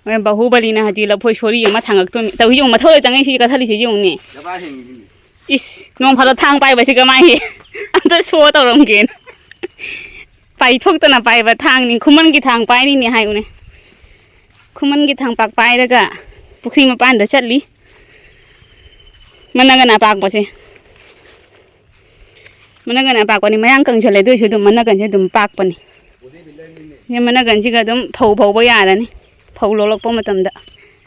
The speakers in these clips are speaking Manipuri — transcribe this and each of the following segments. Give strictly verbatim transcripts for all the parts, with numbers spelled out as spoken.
ꯍꯣꯔꯦꯟ ꯕꯥꯍꯨꯕꯂꯤꯅ ꯍꯧꯖꯤꯛ ꯂꯐꯣꯏ ꯁꯣꯔꯤ ꯑꯃ ꯊꯥꯡꯉꯛꯇꯣꯏꯅꯤ꯫ ꯇꯧ, ꯌꯦꯡꯉꯨ, ꯃꯊꯧ ꯂꯩꯇꯉꯩ ꯁꯤ ꯀꯠꯊꯠꯂꯤꯁꯦ ꯌꯦꯡꯉꯨꯅꯦ꯫ ꯖꯄꯥꯟ ꯍꯦꯟꯒꯤꯅꯤꯅꯦ꯫ ꯏꯁ, ꯅꯣꯡ ꯐꯥꯗꯣꯛ ꯊꯥꯡ ꯄꯥꯏꯕꯁꯤꯒ ꯃꯥꯏ ꯑꯝꯇ ꯁꯣ ꯇꯧꯔꯝꯒꯦꯅ꯫ ꯄꯥꯏꯊꯣꯛꯇꯅ ꯄꯥꯏꯕ ꯊꯥꯡꯅꯤ, ꯈꯨꯃꯟꯒꯤ ꯊꯥꯡ ꯄꯥꯏꯔꯤꯅꯦ ꯍꯥꯏꯌꯨꯅꯦ꯫ ꯈꯨꯃꯟꯒꯤ ꯊꯥꯡꯄꯥꯛ ꯄꯥꯏꯔꯒ ꯄꯨꯈ꯭ꯔꯤ ꯃꯄꯥꯟꯗ ꯆꯠꯂꯤ꯫ ꯃꯅꯒꯟ ꯑꯄꯥꯛꯄꯁꯦ꯫ ꯃꯅꯒꯟ ꯑꯄꯥꯛꯄꯅꯤ, ꯃꯌꯥꯡ ꯀꯪꯁꯜꯂꯦ, ꯑꯗꯨ ꯑꯣꯏꯁꯨ ꯑꯗꯨꯝ ꯃꯅꯒꯟꯁꯦ ꯑꯗꯨꯝ ꯄꯥꯛꯄꯅꯤ꯫ ꯁꯤ ꯃꯅꯒꯟꯁꯤꯒ ꯑꯗꯨꯝ ꯐꯧ ꯐꯧꯕ ꯌꯥꯔꯅꯤ꯫ ꯐꯧ ꯂꯣꯛꯂꯛꯄ ꯃꯇꯝꯗ꯫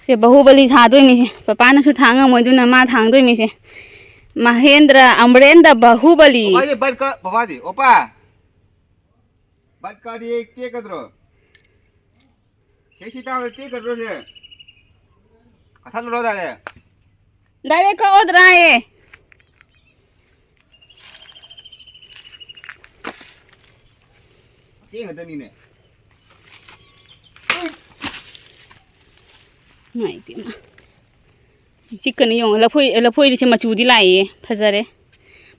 ꯁꯦ ꯕꯥꯍꯨꯕꯂꯤ ꯁꯥꯗꯣꯏꯅꯤꯁꯦ꯫ ꯄꯄꯥꯅꯁꯨ ꯊꯥꯡ ꯉꯝꯃꯣꯏ, ꯑꯗꯨꯅ ꯃꯥ ꯊꯥꯡꯗꯣꯏꯅꯤꯁꯦ꯫ ꯃꯍꯦꯟꯗ꯭ꯔ ꯑꯃꯔꯦꯟꯗ꯭ꯔ ꯕꯥꯍꯨꯕꯂꯤ꯫ ꯕꯕꯥꯗꯤ ꯕꯥꯏꯛ ꯀ-, ꯕꯕꯥꯗꯤ, ꯑꯣꯄꯥ, ꯕꯥꯏꯛ ꯀꯥꯗꯤ ꯇꯦꯛꯀꯗ꯭ꯔꯣ? ꯁꯤ ꯁꯤ ꯇꯥꯕꯗ ꯇꯦꯛꯀꯗ꯭ꯔꯣ ꯁꯦ? ꯀꯛꯊꯠꯂꯨꯔꯣ ꯗꯥꯏꯔꯦꯛ? ꯗꯥꯏꯔꯦꯛ ꯀꯛꯑꯣꯗ꯭ꯔꯥꯌꯦ? ꯃꯇꯦꯛ ꯈꯛꯇꯅꯤꯅꯦ꯫ ꯏꯃꯥꯏ ꯄꯦꯝꯃ꯫ ꯆꯤꯛꯀꯅꯤ ꯌꯦꯡꯉꯣ꯫ ꯂꯐꯣꯏ, ꯂꯐꯣꯏꯁꯦ ꯃꯆꯨꯗꯤ ꯂꯥꯛꯏꯌꯦ꯫ ꯐꯖꯔꯦ꯫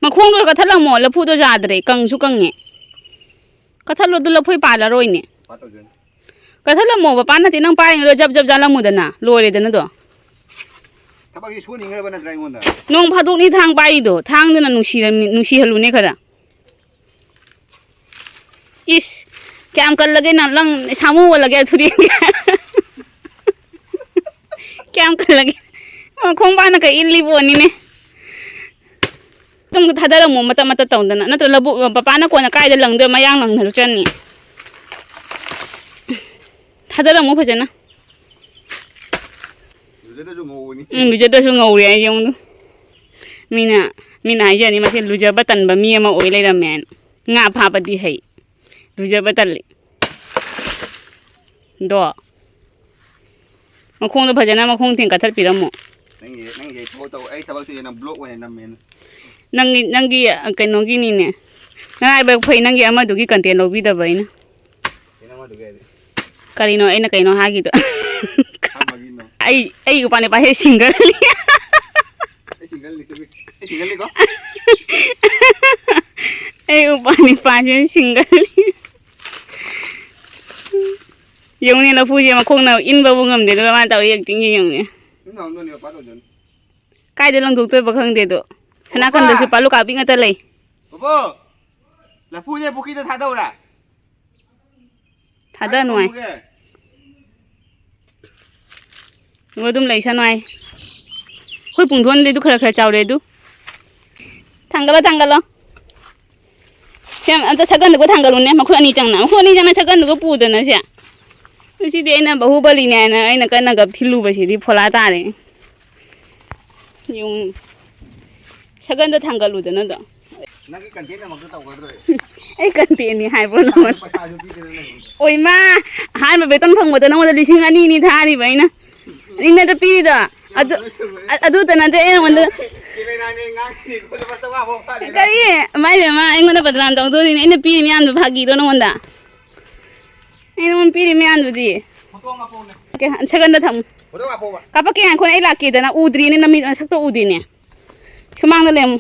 ꯃꯈꯣꯡꯗꯣ ꯀꯛꯊꯠꯂꯝꯃꯣ꯫ ꯂꯐꯨꯗꯣ ꯌꯥꯗ꯭ꯔꯦ꯫ ꯀꯪꯁꯨ ꯀꯪꯉꯦ꯫ ꯀꯛꯊꯠꯂꯣ, ꯑꯗꯨ ꯂꯐꯣꯏ ꯄꯥꯜꯂꯔꯣꯏꯅꯦ꯫ ꯄꯥꯟ ꯇꯧꯖꯅꯤ꯫ ꯀꯛꯊꯠꯂꯝꯃꯣ꯫ ꯄꯥꯟ ꯅꯠꯇꯦ, ꯅꯪ ꯄꯥꯏꯔꯤꯉꯩꯗ ꯖꯕ ꯖꯕ ꯆꯥꯜꯂꯝꯃꯨꯗꯅ꯫ ꯂꯣꯏꯔꯦꯗꯅ ꯑꯗꯣ꯫ ꯊꯕꯛꯁꯤ ꯁꯨꯍꯟꯅꯤꯡꯈ꯭ꯔꯕ ꯅꯠꯇ꯭ꯔꯥ ꯑꯩꯉꯣꯟꯗ? ꯅꯣꯡ ꯐꯥꯗꯣꯛꯅꯤ ꯊꯥꯡ ꯄꯥꯏꯔꯤꯗꯣ꯫ ꯊꯥꯡꯗꯨꯅ ꯅꯨꯡꯁꯤꯔꯝꯃꯤ-, ꯅꯨꯡꯁꯤꯍꯜꯂꯨꯅꯦ ꯈꯔ꯫ ꯏꯁ, ꯀꯌꯥꯝ ꯀꯜꯂꯒꯦ ꯅꯪ? ꯅꯪ ꯁꯥꯃꯨ ꯑꯣꯜꯂꯒꯦ ꯊꯨꯗꯦꯛꯑꯒꯦ꯫ ꯀꯌꯥꯝ ꯀꯜꯂꯒꯦ? ꯑꯣ, ꯈꯣꯡꯕꯥꯅ ꯀꯩ ꯏꯜꯂꯤ ꯄꯣꯠꯅꯤꯅꯦ꯫ ꯇꯨꯝꯒ ꯊꯥꯗꯔꯝꯃꯣ, ꯃꯇꯠ ꯃꯇꯠ ꯇꯧꯗꯅ꯫ ꯅꯠꯇ꯭ꯔ ꯂꯧꯕꯨꯛ, ꯄꯄꯥꯅ ꯀꯣꯟꯅ ꯀꯥꯏꯗ ꯂꯪꯗꯣꯏ? ꯃꯌꯥꯡ ꯂꯪꯅꯁꯨ ꯆꯠꯅꯤ꯫ ꯊꯥꯗꯔꯝꯃꯣ ꯐꯖꯅ꯫ ꯂꯨꯖꯗ꯭ꯔꯁꯨ ꯉꯧꯕꯅꯤ꯫ ꯎꯝ, ꯂꯨꯖꯗ꯭ꯔꯁꯨ ꯉꯧꯔꯦ ꯍꯥꯏꯁꯦ ꯌꯦꯡꯉꯨ꯫ ꯃꯤꯅ, ꯃꯤꯅ ꯍꯥꯏꯖꯔꯅꯤ, "ꯃꯁꯤ ꯂꯨꯖꯕ ꯇꯟꯕ ꯃꯤ ꯑꯃ ꯑꯣꯏ ꯂꯩꯔꯝꯃꯦ" ꯍꯥꯏꯅ꯫ ꯉꯥ ꯐꯥꯕꯗꯤ ꯍꯩ, ꯂꯨꯖꯕ ꯇꯜꯂꯤ꯫ ꯗꯣ꯫ ꯃꯈꯣꯡꯗꯣ ꯐꯖꯅ ꯃꯈꯣꯡ ꯊꯦꯡ ꯀꯠꯊꯠꯄꯤꯔꯝꯃꯣ꯫ ꯅꯪꯒꯤ, ꯅꯪꯒꯤ ꯊꯕꯛ ꯇꯧ-, ꯑꯩ ꯊꯕꯛ ꯁꯨꯏ ꯅꯪ ꯕ꯭ꯂꯣꯛ ꯑꯣꯏꯅ ꯅꯝꯃꯦꯅ꯫ ꯅꯪꯒꯤ, ꯅꯪꯒꯤ, ꯑ, ꯀꯩꯅꯣꯒꯤꯅꯤꯅꯦ꯫ ꯅꯔꯥꯏꯕꯛ ꯐꯩ, ꯅꯪꯒꯤ ꯑꯃꯗꯨꯒꯤ ꯀꯟꯇꯦꯟ ꯂꯧꯕꯤꯗꯕ ꯑꯩꯅ꯫ ꯀꯩꯅꯣ ꯑꯃꯗꯨꯒꯤ ꯍꯥꯏꯗꯤ? ꯀꯔꯤꯅꯣ ꯑꯩꯅ ꯀꯩꯅꯣ ꯍꯥꯏꯒꯤꯗꯣ? ꯀꯔꯝꯕꯒꯤꯅꯣ? ꯑꯩ, ꯑꯩ ꯎꯄꯥ ꯅꯨꯄꯥꯁꯦ ꯁꯤꯡꯒꯜꯅꯤ꯫ ꯑꯩ ꯁꯤꯡꯒꯜꯅꯤ, ꯆꯨꯝꯃꯤ꯫ ꯑꯩ ꯁꯤꯡꯒꯜꯅꯤꯀꯣ? ꯑꯩ ꯎꯄꯥ ꯅꯨꯄꯥꯁꯦ ꯁꯤꯡꯒꯜꯅꯤ꯫ ꯌꯦꯡꯉꯨꯅꯦ, ꯂꯐꯨꯁꯦ ꯃꯈꯣꯡꯅ ꯏꯟꯕꯕꯨ ꯉꯝꯗꯦ, ꯑꯗꯨꯒ ꯃꯥꯅ ꯇꯧꯔꯤ acting ꯁꯦ ꯌꯦꯡꯉꯨꯅꯦ꯫ ꯅꯪ ꯅꯍꯥꯟ ꯅꯣꯏꯅꯦ ꯃꯄꯥ ꯇꯧꯖꯅꯤ꯫ ꯀꯥꯏꯗ ꯂꯪꯊꯣꯛꯇꯣꯏꯕ ꯈꯪꯗꯦ ꯑꯗꯣ꯫ ꯁꯣꯝ ꯅꯥꯀꯟꯗꯁꯨ ꯄꯥꯂꯨ ꯀꯥꯕꯤ ꯉꯥꯛꯇ ꯂꯩ꯫ ꯕꯣꯕꯣ, ꯂꯐꯨꯁꯦ ꯄꯨꯈ꯭ꯔꯤꯗ ꯊꯥꯗꯧꯔꯥ? ꯊꯥꯗ ꯅꯨꯡꯉꯥꯏ꯫ ꯊꯝꯃꯨꯒꯦ꯫ ꯑꯗꯨꯝ ꯂꯩꯁꯅꯨ ꯍꯥꯏ꯫ ꯑꯩꯈꯣꯏ ꯄꯨꯡꯊꯣꯟꯗꯤ ꯑꯗꯨ ꯈꯔ ꯈꯔ ꯆꯥꯎꯔꯦ ꯑꯗꯨ꯫ ꯊꯥꯡꯒꯠꯂꯣ, ꯊꯥꯡꯒꯠꯂꯣ꯫ ꯁꯦ, ꯑꯝꯇ ꯁꯒꯟꯗꯨꯒ ꯊꯥꯡꯒꯠꯂꯨꯅꯦ, ꯃꯈꯨꯠ ꯑꯅꯤ ꯆꯪꯅ꯫ ꯃꯈꯨꯠ ꯑꯅꯤ ꯆꯪꯅ ꯁꯒꯟꯗꯨꯒ ꯄꯨꯗꯅ ꯁꯦ꯫ ꯉꯁꯤꯗꯤ ꯑꯩꯅ ꯕꯥꯍꯨꯕꯂꯤꯅꯦ ꯍꯥꯏꯅ ꯑꯩꯅ ꯀꯟꯅꯒ ꯊꯤꯜꯂꯨꯕꯁꯤꯗꯤ ꯐꯣꯂꯥ ꯇꯥꯔꯦ꯫ ꯌꯨꯝ ꯁꯒꯟꯗ ꯊꯥꯡꯒꯠꯂꯨꯗꯅ ꯑꯗꯣ꯫ ꯅꯪꯒꯤ content ꯑꯃꯨꯛꯇ ꯇꯧꯒꯗ꯭ꯔꯣ? ꯑꯩ content ꯅꯤ ꯍꯥꯏꯕ꯭ꯔꯣ ꯅꯉꯣꯟꯗ? ꯄꯩꯁꯥꯁꯨ ꯄꯤꯗꯅ ꯂꯩ꯫ ꯑꯣꯏꯃꯥ, ꯑꯍꯥꯟꯕ ꯕꯦꯇꯟ ꯐꯪꯕꯗ ꯅꯉꯣꯟꯗ ꯂꯤꯁꯤꯡ ꯑꯅꯤꯅꯤ ꯊꯥꯔꯤꯕ ꯑꯩꯅ꯫ ꯅꯪꯅ ꯄꯤꯔꯤꯗꯣ? ꯑꯗꯨ, ꯑ-, ꯑꯗꯨꯇ ꯅꯠꯇꯦ, ꯑꯩ ꯅꯉꯣꯟꯗ cameraman ꯉꯥꯡꯉꯤꯅꯤ, ꯂꯨꯄꯥ ꯆꯥꯝꯃꯉꯥ ꯐꯥꯎ ꯐꯥꯗꯦ꯫ ꯀꯔꯤ? ꯃꯥꯏ ꯕꯦꯝꯃ, ꯑꯩꯉꯣꯟꯗ ꯕꯗꯅꯥꯝ ꯇꯧꯗꯣꯔꯤꯅꯦ꯫ ꯑꯩꯅ ꯄꯤꯔꯤ ꯃꯌꯥꯝꯗꯣ ꯐꯥꯒꯤꯔꯣ ꯅꯉꯣꯟꯗ? ꯑꯩ ꯅꯉꯣꯟꯗ ꯄꯤꯔꯤ ꯃꯌꯥꯝꯗꯨꯗꯤ꯫ ꯐꯣꯇꯣ ꯑꯃ ꯀꯥꯞꯄꯛꯎꯅꯦ꯫ ꯀꯦ-, ꯁꯒꯟꯗ ꯊꯝꯃꯨ꯫ ꯐꯣꯇꯣ ꯀꯥꯞꯄꯛꯑꯣꯕ꯫ ꯀꯥꯞꯄꯛꯀꯦ, ꯉꯥꯏꯈꯣꯅꯦ, ꯑꯩ ꯂꯥꯛꯀꯦꯗꯅ꯫ ꯎꯗ꯭ꯔꯤꯅꯦ, ꯅꯃꯤꯠ ꯅꯁꯛꯇꯣ ꯎꯗꯦꯅꯦ꯫ ꯁꯨꯃꯥꯡꯗ ꯂꯩꯔꯝꯃꯨ꯫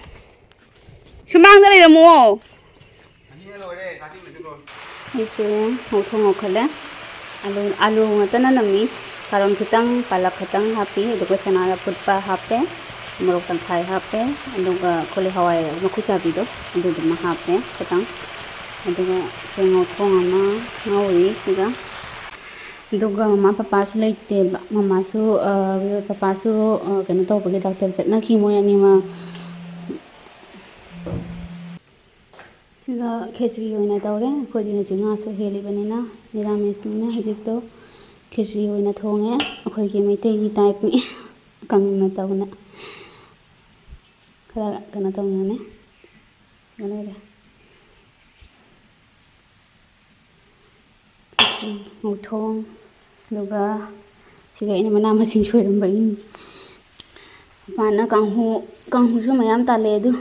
ꯁꯨꯃꯥꯡꯗ ꯂꯩꯔꯝꯃꯨꯑꯣ꯫ ꯑꯅꯤꯅ ꯂꯣꯏꯔꯦ, ꯊꯥꯔꯇꯤ ꯃꯤꯅꯤꯠ ꯂꯣꯏꯔꯦ꯫ ꯑꯩꯁꯦ ꯉꯧꯊꯣꯡ ꯉꯧꯈꯠꯂꯦ꯫ ꯑꯂꯨ, ꯑꯂꯨ ꯉꯥꯛꯇꯅ ꯅꯝꯃꯤ꯫ ꯀꯥꯔꯣꯟ ꯈꯤꯇꯪ, ꯄꯥꯂꯛ ꯈꯤꯇꯪ ꯍꯥꯞꯄꯤ, ꯑꯗꯨꯒ ꯆꯅꯥ ꯑꯐꯨꯠꯄ ꯍꯥꯞꯄꯦ, ꯃꯣꯔꯣꯛ ꯇꯪꯈꯥꯏ ꯍꯥꯞꯄꯦ, ꯑꯗꯨꯒ ꯀꯣꯂꯤ ꯍꯋꯥꯏ ꯃꯀꯨ ꯆꯥꯕꯤꯗꯣ, ꯑꯗꯨꯗꯨꯃ ꯍꯥꯞꯄꯦ ꯈꯤꯇꯪ꯫ ꯑꯗꯨꯒ ꯁꯦ ꯉꯧꯊꯣꯡ ꯑꯃ ꯉꯧꯔꯤ ꯁꯤꯒ꯫ ꯑꯗꯨꯒ ꯃꯃꯥ ꯄꯄꯥꯁꯨ ꯂꯩꯇꯦꯕ꯫ ꯃꯃꯥꯁꯨ, ꯑ, ꯄꯄꯥꯁꯨ, ꯑ, ꯀꯩꯅꯣ ꯇꯧꯕꯒꯤ, ꯗꯥꯛꯇꯔ ꯆꯠꯅꯈꯤ ꯃꯣꯏ ꯑꯅꯤꯃꯛ꯫ ꯁꯤꯒ ꯈꯦꯆ꯭ꯔꯤ ꯑꯣꯏꯅ ꯇꯧꯔꯦ꯫ ꯑꯩꯈꯣꯏꯗꯤ ꯍꯧꯖꯤꯛ ꯉꯥꯁꯨ ꯍꯦꯜꯂꯤꯕꯅꯤꯅ, ꯃꯤꯔꯥꯃꯤꯁꯅꯤꯅ ꯍꯧꯖꯤꯛꯇꯣ ꯈꯦꯆ꯭ꯔꯤ ꯑꯣꯏꯅ ꯊꯣꯡꯉꯦ꯫ ꯑꯩꯈꯣꯏꯒꯤ ꯃꯩꯇꯩꯒꯤ type ꯅꯤ꯫ ꯀꯪꯅ ꯇꯧꯅ ꯈꯔ ꯀꯩꯅꯣ ꯇꯧꯅꯅꯦ꯫ ꯂꯣꯏꯔꯦ꯫ ꯈꯦꯆ꯭ꯔꯤ, ꯉꯧꯊꯣꯡ, ꯑꯗꯨꯒ ꯁꯤꯒ ꯑꯩꯅ ꯃꯅꯥ ꯃꯁꯤꯡ ꯁꯣꯏꯔꯝꯕꯒꯤꯅꯤ꯫ ꯃꯄꯥꯟꯗ ꯀꯥꯡꯍꯧ, ꯀꯥꯡꯍꯧꯁꯨ ꯃꯌꯥꯝ ꯇꯥꯜꯂꯦ ꯑꯗꯨ꯫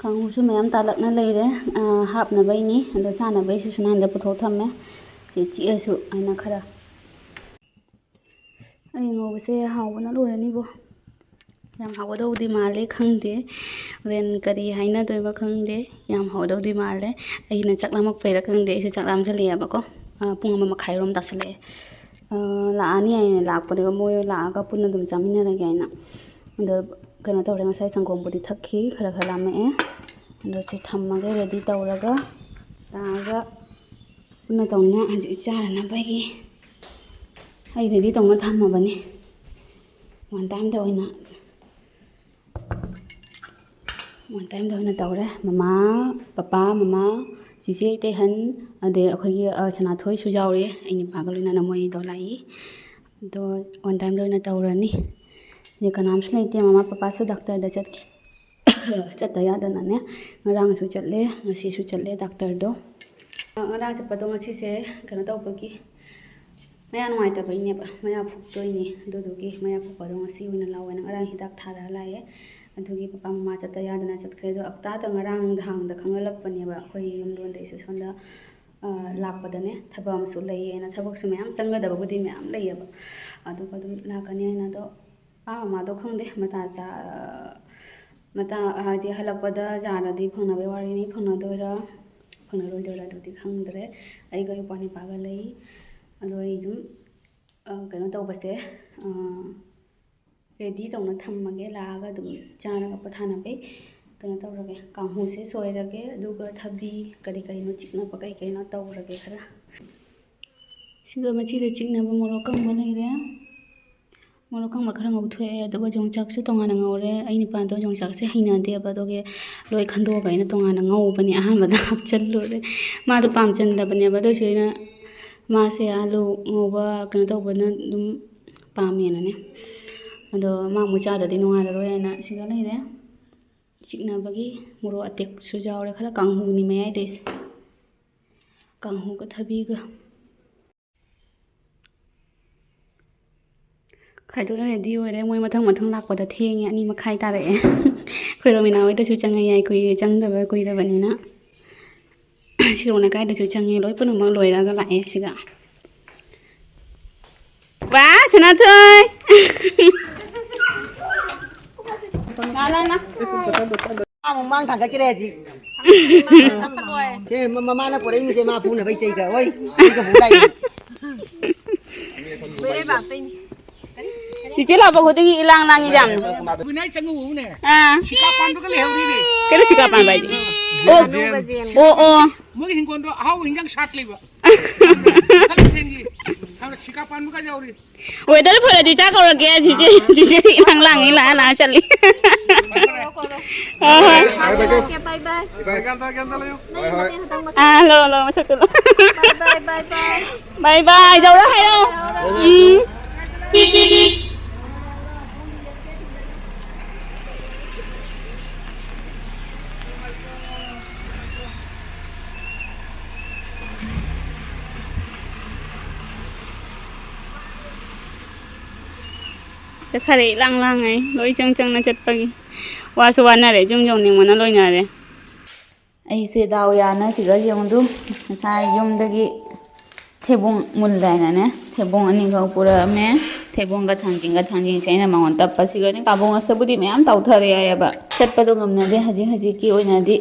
ꯀꯥꯡꯍꯧꯁꯨ ꯃꯌꯥꯝ ꯇꯥꯜꯂꯛꯅ ꯂꯩꯔꯦ꯫ ꯑ, ꯍꯥꯞꯅꯕꯩꯅꯤ꯫ ꯑꯗꯣ ꯆꯥꯅꯕꯩꯁꯨ ꯁꯨꯅꯥꯟꯗ ꯄꯨꯊꯣꯛ ꯊꯝꯃꯦ꯫ ꯁꯤ ꯆꯤꯛꯑꯁꯨ ꯍꯥꯏꯅ ꯈꯔ꯫ ꯑꯩ ꯉꯧꯕꯁꯦ ꯍꯥꯎꯕꯅ ꯂꯣꯏꯔꯅꯤꯕꯣ꯫ ꯌꯥꯝ ꯍꯥꯎꯒꯗꯧꯗꯤ ꯃꯥꯜꯂꯦ, ꯈꯪꯗꯦ꯫ ꯍꯣꯔꯦꯟ ꯀꯔꯤ ꯍꯥꯏꯅꯗꯣꯏꯕ ꯈꯪꯗꯦ꯫ ꯌꯥꯝ ꯍꯥꯎꯒꯗꯧꯗꯤ ꯃꯥꯜꯂꯦ꯫ ꯑꯩꯅ ꯆꯥꯛ ꯂꯥꯝꯃꯛꯄꯩꯔꯥ ꯈꯪꯗꯦ, ꯑꯩꯁꯨ ꯆꯥꯛ ꯂꯥꯝꯁꯜꯂꯛꯑꯦꯕꯀꯣ꯫ ꯑ, ꯄꯨꯡ ꯑꯃ ꯃꯈꯥꯏꯔꯣꯝ ꯇꯥꯁꯜꯂꯛꯑꯦ꯫ ꯑ, ꯂꯥꯛꯑꯅꯤ ꯍꯥꯏꯅ ꯂꯥꯛꯄꯅꯦꯕ, ꯃꯣꯏ ꯂꯥꯛꯑꯒ ꯄꯨꯟꯅ ꯑꯗꯨꯝ ꯆꯥꯃꯤꯟꯅꯔꯒꯦ ꯍꯥꯏꯅ꯫ ꯑꯗꯣ ꯀꯩꯅꯣ ꯇꯧꯔꯦ, ꯉꯁꯥꯏ ꯁꯪꯒꯣꯝꯕꯨꯗꯤ ꯊꯛꯈꯤ, ꯈꯔ ꯈꯔ ꯂꯥꯝꯃꯛꯑꯦ꯫ ꯑꯗꯣ ꯁꯤ ꯊꯝꯃꯒꯦ, ꯔꯦꯗꯤ ꯇꯧꯔꯒ ꯂꯥꯛꯑꯒ ꯄꯨꯟꯅ ꯇꯧꯅ ꯍꯧꯖꯤꯛ ꯆꯥꯅꯅꯕꯒꯤ ꯑꯩ ꯔꯦꯗꯤ ꯇꯧꯅ ꯊꯝꯃꯕꯅꯤ꯫ ꯋꯥꯟ ꯇꯥꯏꯝꯗ ꯑꯣꯏꯅ ꯋꯥꯟ ꯇꯥꯏꯝꯗ ꯑꯣꯏꯅ ꯇꯧꯔꯦ꯫ ꯃꯃꯥ, ꯄꯄꯥ, ꯃꯃꯥ, ꯆꯤꯆꯦ ꯏꯇꯩꯍꯟ, ꯑꯗꯩ ꯑꯩꯈꯣꯏꯒꯤ, ꯑ, ꯁꯅꯥꯊꯣꯏꯁꯨ ꯌꯥꯎꯔꯦ, ꯑꯩ ꯅꯨꯄꯥꯒ ꯂꯣꯏꯅꯅ ꯃꯣꯏꯗꯣ ꯂꯥꯛꯏ꯫ ꯑꯗꯣ ꯋꯥꯟ ꯇꯥꯏꯝꯗ ꯑꯣꯏꯅ ꯇꯧꯔꯅꯤ꯫ ꯑꯗꯩ ꯀꯅꯥꯝꯁꯨ ꯂꯩꯇꯦ, ꯃꯃꯥ ꯄꯄꯥꯁꯨ ꯗꯥꯛꯇꯔꯗ ꯆꯠꯈꯤ꯫ ꯆꯠꯇ ꯌꯥꯗꯅꯅꯦ, ꯉꯔꯥꯡꯁꯨ ꯆꯠꯂꯦ, ꯉꯁꯤꯁꯨ ꯆꯠꯂꯦ ꯗꯥꯛꯇꯔꯗꯣ꯫ ꯉꯔꯥꯡ ꯆꯠꯄꯗꯣ ꯉꯁꯤꯁꯦ ꯀꯩꯅꯣ ꯇꯧꯕꯒꯤ, ꯃꯌꯥ ꯅꯨꯡꯉꯥꯏꯇꯕꯩꯅꯦꯕ, ꯃꯌꯥ ꯐꯨꯛꯇꯣꯏꯅꯦ꯫ ꯑꯗꯨꯗꯨꯒꯤ ꯃꯌꯥ ꯐꯨꯛꯄꯗꯣ ꯉꯁꯤ ꯑꯣꯏꯅ ꯂꯥꯎꯑꯣꯅ ꯉꯔꯥꯡ ꯍꯤꯗꯥꯛ ꯊꯥꯔꯒ ꯂꯥꯛꯑꯦ꯫ ꯑꯗꯨꯒꯤ ꯄꯄꯥ ꯃꯃꯥ ꯆꯠꯇ ꯌꯥꯗꯅ ꯆꯠꯈ꯭ꯔꯦ꯫ ꯑꯗꯣ ꯑꯞꯇꯥꯗ ꯉꯔꯥꯡ ꯅꯍꯥꯟꯗ ꯈꯪꯍꯜꯂꯛꯄꯅꯦꯕ, ꯑꯩꯈꯣꯏ ꯌꯨꯝꯂꯣꯟꯗꯩꯁꯨ ꯁꯣꯝꯗ, ꯑ, ꯂꯥꯛꯄꯗꯅꯦ ꯊꯕꯛ ꯑꯃꯁꯨ ꯂꯩꯌꯦꯅ, ꯊꯕꯛꯁꯨ ꯃꯌꯥꯝ ꯆꯪꯒꯗꯕꯕꯨꯗꯤ ꯃꯌꯥꯝ ꯂꯩꯌꯦꯕ, ꯑꯗꯨꯒ ꯑꯗꯨꯝ ꯂꯥꯛꯀꯅꯤ ꯍꯥꯏꯅ꯫ ꯑꯗꯣ ꯄꯄꯥ ꯃꯃꯥꯗꯣ ꯈꯪꯗꯦ, ꯃꯇꯥ ꯆꯥ-, ꯃꯇꯥ ꯍꯥꯏꯗꯤ ꯍꯜꯂꯛꯄꯗ ꯌꯥꯔꯗꯤ ꯐꯪꯅꯕꯩ ꯋꯥꯔꯤꯅꯤ, ꯐꯪꯅꯗꯣꯏꯔꯥ ꯐꯪꯅꯔꯣꯏꯗꯣꯏꯔꯥ ꯑꯗꯨꯗꯤ ꯈꯪꯗ꯭ꯔꯦ꯫ ꯑꯩꯒ ꯏꯄ꯭ꯋꯥ ꯅꯤꯄꯥꯒ ꯂꯩ꯫ ꯑꯗꯣ ꯑꯩ ꯑꯗꯨꯝ, ꯑ, ꯀꯩꯅꯣ ꯇꯧꯕꯁꯦ, ꯑ, ꯔꯦꯗꯤ ꯇꯧꯅ ꯊꯝꯃꯒꯦ, ꯂꯥꯛꯑꯒ ꯑꯗꯨꯝ ꯆꯥꯔꯒ ꯄꯣꯊꯥꯅꯕꯩ ꯀꯩꯅꯣ ꯇꯧꯔꯒꯦ꯫ ꯀꯥꯡꯍꯧꯁꯦ ꯁꯣꯏꯔꯒꯦ, ꯑꯗꯨꯒ ꯊꯕꯤ ꯀꯔꯤ ꯀꯔꯤꯅꯣ ꯆꯤꯛꯅꯕ ꯀꯩ ꯀꯩꯅꯣ ꯇꯧꯔꯒꯦ ꯈꯔ꯫ ꯁꯤꯒ ꯃꯆꯤꯗ ꯆꯤꯛꯅꯕ ꯃꯣꯔꯣꯛ ꯑꯀꯪꯕ ꯂꯩꯔꯦ꯫ ꯃꯣꯔꯣꯛ ꯑꯀꯪꯕ ꯈꯔ ꯉꯧꯊꯣꯛꯑꯦ, ꯑꯗꯨꯒ ꯌꯣꯡꯆꯥꯛꯁꯨ ꯇꯣꯉꯥꯟꯅ ꯉꯧꯔꯦ꯫ ꯑꯩ ꯅꯨꯄꯥꯗꯣ ꯌꯣꯡꯆꯥꯛꯁꯦ ꯍꯩꯅꯗꯦꯕ, ꯑꯗꯨꯒꯤ ꯂꯣꯏ ꯈꯟꯗꯣꯛꯑꯒ ꯑꯩꯅ ꯇꯣꯉꯥꯟꯅ ꯉꯧꯕꯅꯦ꯫ ꯑꯍꯥꯟꯕꯗ ꯍꯥꯞꯆꯜꯂꯨꯔꯦ꯫ ꯃꯥꯗꯣ ꯄꯥꯝꯖꯟꯗꯕꯅꯦꯕ, ꯑꯗꯨ ꯑꯣꯏꯁꯨ ꯑꯩꯅ ꯃꯥꯁꯦ ꯑꯂꯨ ꯉꯧꯕ ꯀꯩꯅꯣ ꯇꯧꯕꯅ ꯑꯗꯨꯝ ꯄꯥꯝꯃꯦꯅꯅꯦ꯫ ꯑꯗꯣ ꯃꯥ ꯑꯃꯨꯛ ꯆꯥꯗ꯭ꯔꯗꯤ ꯅꯨꯡꯉꯥꯏꯔꯔꯣꯏ ꯍꯥꯏꯅ ꯁꯤꯗ ꯂꯩꯔꯦ꯫ ꯆꯤꯛꯅꯕꯒꯤ ꯃꯣꯔꯣꯛ ꯑꯇꯦꯛꯄꯁꯨ ꯌꯥꯎꯔꯦ, ꯈꯔ ꯀꯥꯡꯍꯧꯅꯤ ꯃꯌꯥꯏꯗꯩꯁꯦ꯫ ꯀꯥꯡꯍꯧꯒ ꯊꯕꯤꯒ꯫ ꯈꯥꯏꯗꯣꯛꯅ ꯔꯦꯗꯤ ꯑꯣꯏꯔꯦ꯫ ꯃꯣꯏ ꯃꯊꯪ ꯃꯊꯪ ꯂꯥꯛꯄꯗ ꯊꯦꯡꯉꯦ, ꯑꯅꯤ ꯃꯈꯥꯏ ꯇꯥꯔꯛꯑꯦ꯫ ꯑꯩꯈꯣꯏ ꯔꯣꯃꯤꯅꯥ ꯍꯣꯏꯗꯁꯨ ꯆꯪꯉꯦ, ꯌꯥꯏ ꯀꯨꯏꯔꯦ ꯆꯪꯗꯕ, ꯀꯨꯏꯔꯕꯅꯤꯅ꯫ ꯁꯤꯔꯣꯡ ꯂꯩꯀꯥꯏꯗꯁꯨ ꯆꯪꯉꯦ, ꯂꯣꯏ ꯄꯨꯝꯅꯃꯛ ꯂꯣꯏꯔꯒ ꯂꯥꯛꯑꯦ ꯁꯤꯒ꯫ ꯋꯥ, ꯁꯅꯥꯊꯣꯏ! ꯂꯥ, ꯂꯥ, ꯂꯥ꯫ ꯑꯃꯨꯛ ꯃꯥꯡ ꯊꯥꯡꯒꯠꯈ꯭ꯔꯦ ꯍꯧꯖꯤꯛ꯫ ꯁꯦ, ꯃ-, ꯃꯃꯥꯅ ꯄꯨꯔꯛꯏ ꯃꯤꯁꯦ ꯃꯥ ꯐꯨꯅꯕꯩ ꯆꯩꯒ, ꯑꯣꯏ, ꯆꯩꯒ ꯄꯨ ꯂꯥꯛꯏ꯫ ꯆꯤꯆꯦ ꯂꯥꯛꯄ ꯈꯨꯗꯤꯡꯒꯤ ꯏꯂꯥꯡ ꯂꯥꯡꯉꯤ ꯌꯥꯝꯅ꯫ ꯒꯨꯏꯅꯥꯏ ꯆꯪꯉꯨꯕꯅꯦ꯫ ꯑꯥ꯫ ꯁꯤꯀꯥ ꯄꯥꯟꯕꯒ ꯂꯩꯍꯧꯔꯤꯅꯦ꯫ ꯀꯩꯅꯣ ꯁꯤꯀꯥ ꯄꯥꯟꯕ ꯍꯥꯏꯗꯤ? ꯑꯣ, ꯑꯣ, ꯑꯣ꯫ ꯃꯣꯏꯒꯤ ꯍꯤꯡꯒꯣꯜꯗꯣ ꯑꯍꯥꯎꯕ ꯍꯤꯟꯖꯥꯡ ꯁꯥꯠꯂꯤꯕ꯫ ꯃꯈꯜ ꯃꯊꯦꯜꯒꯤ ꯁꯤꯀꯥ ꯄꯥꯟꯕꯒ ꯌꯥꯎꯔꯤ꯫ Weather ꯐꯔꯗꯤ ꯆꯥꯛ ꯀꯧꯔꯛꯀꯦ꯫ ꯆꯤꯆꯦ, ꯆꯤꯆꯦ ꯏꯂꯥꯡ ꯂꯥꯡꯉꯤ, ꯂꯥꯛꯑ, ꯂꯥꯛꯑ ꯆꯠꯂꯤ꯫ ꯍꯣꯏ, ꯍꯣꯏ꯫ ꯕꯥꯏ ꯕꯥꯏ꯫ ꯕꯥꯏ ꯕꯥꯏ꯫ ꯒ꯭ꯌꯥꯟ ꯇꯥ, ꯒ꯭ꯌꯥꯟ ꯇꯥ ꯂꯩꯌꯨ꯫ ꯍꯣꯏ, ꯍꯣꯏ꯫ ꯑꯥ, ꯂꯧꯔꯣ, ꯂꯧꯔꯣ, ꯃꯁꯛꯇꯨ ꯂꯧꯔꯣ꯫ ꯕꯥꯏ ꯕꯥꯏ꯫ ꯕꯥꯏ ꯕꯥꯏ꯫ ꯕꯥꯏ ꯕꯥꯏ꯫ ꯌꯧꯔꯣ ꯍꯥꯏꯔꯣ꯫ ꯎꯝ꯫ ꯆꯠꯈꯔꯦ ꯏꯂꯥꯡ ꯂꯥꯡꯉꯩ, ꯂꯣꯏ ꯆꯪ ꯆꯪꯅ ꯆꯠꯄꯒꯤ꯫ ꯋꯥꯁꯨ ꯋꯥꯅꯔꯦ, ꯌꯨꯝ ꯌꯧꯅꯤꯡꯕꯅ ꯂꯣꯏꯅꯔꯦ꯫ ꯑꯩꯁꯦ ꯗꯥꯎ ꯌꯥꯅ ꯁꯤꯗ ꯌꯦꯡꯉꯨꯗꯨ, ꯉꯁꯥꯏ ꯌꯨꯝꯗꯒꯤ ꯊꯩꯕꯣꯡ ꯃꯨꯜꯂꯦ ꯍꯥꯏꯅꯅꯦ, ꯊꯩꯕꯣꯡ ꯑꯅꯤꯈꯛ ꯄꯨꯔꯛꯑꯝꯃꯦ꯫ ꯊꯩꯕꯣꯡꯒ ꯊꯥꯡꯖꯤꯡꯒ, ꯊꯥꯡꯖꯤꯡꯁꯦ ꯑꯩꯅ ꯃꯉꯣꯟꯗ ꯇꯞꯄ, ꯁꯤꯒꯅꯤ ꯀꯥꯕꯨꯡ ꯑꯁꯇꯕꯨꯗꯤ ꯃꯌꯥꯝ ꯇꯥꯎꯊꯔꯦ ꯍꯥꯏꯌꯦꯕ꯫ ꯆꯠꯄꯗꯣ ꯉꯝꯅꯗꯦ ꯍꯧꯖꯤꯛ ꯍꯧꯖꯤꯛꯀꯤ ꯑꯣꯏꯅꯗꯤ꯫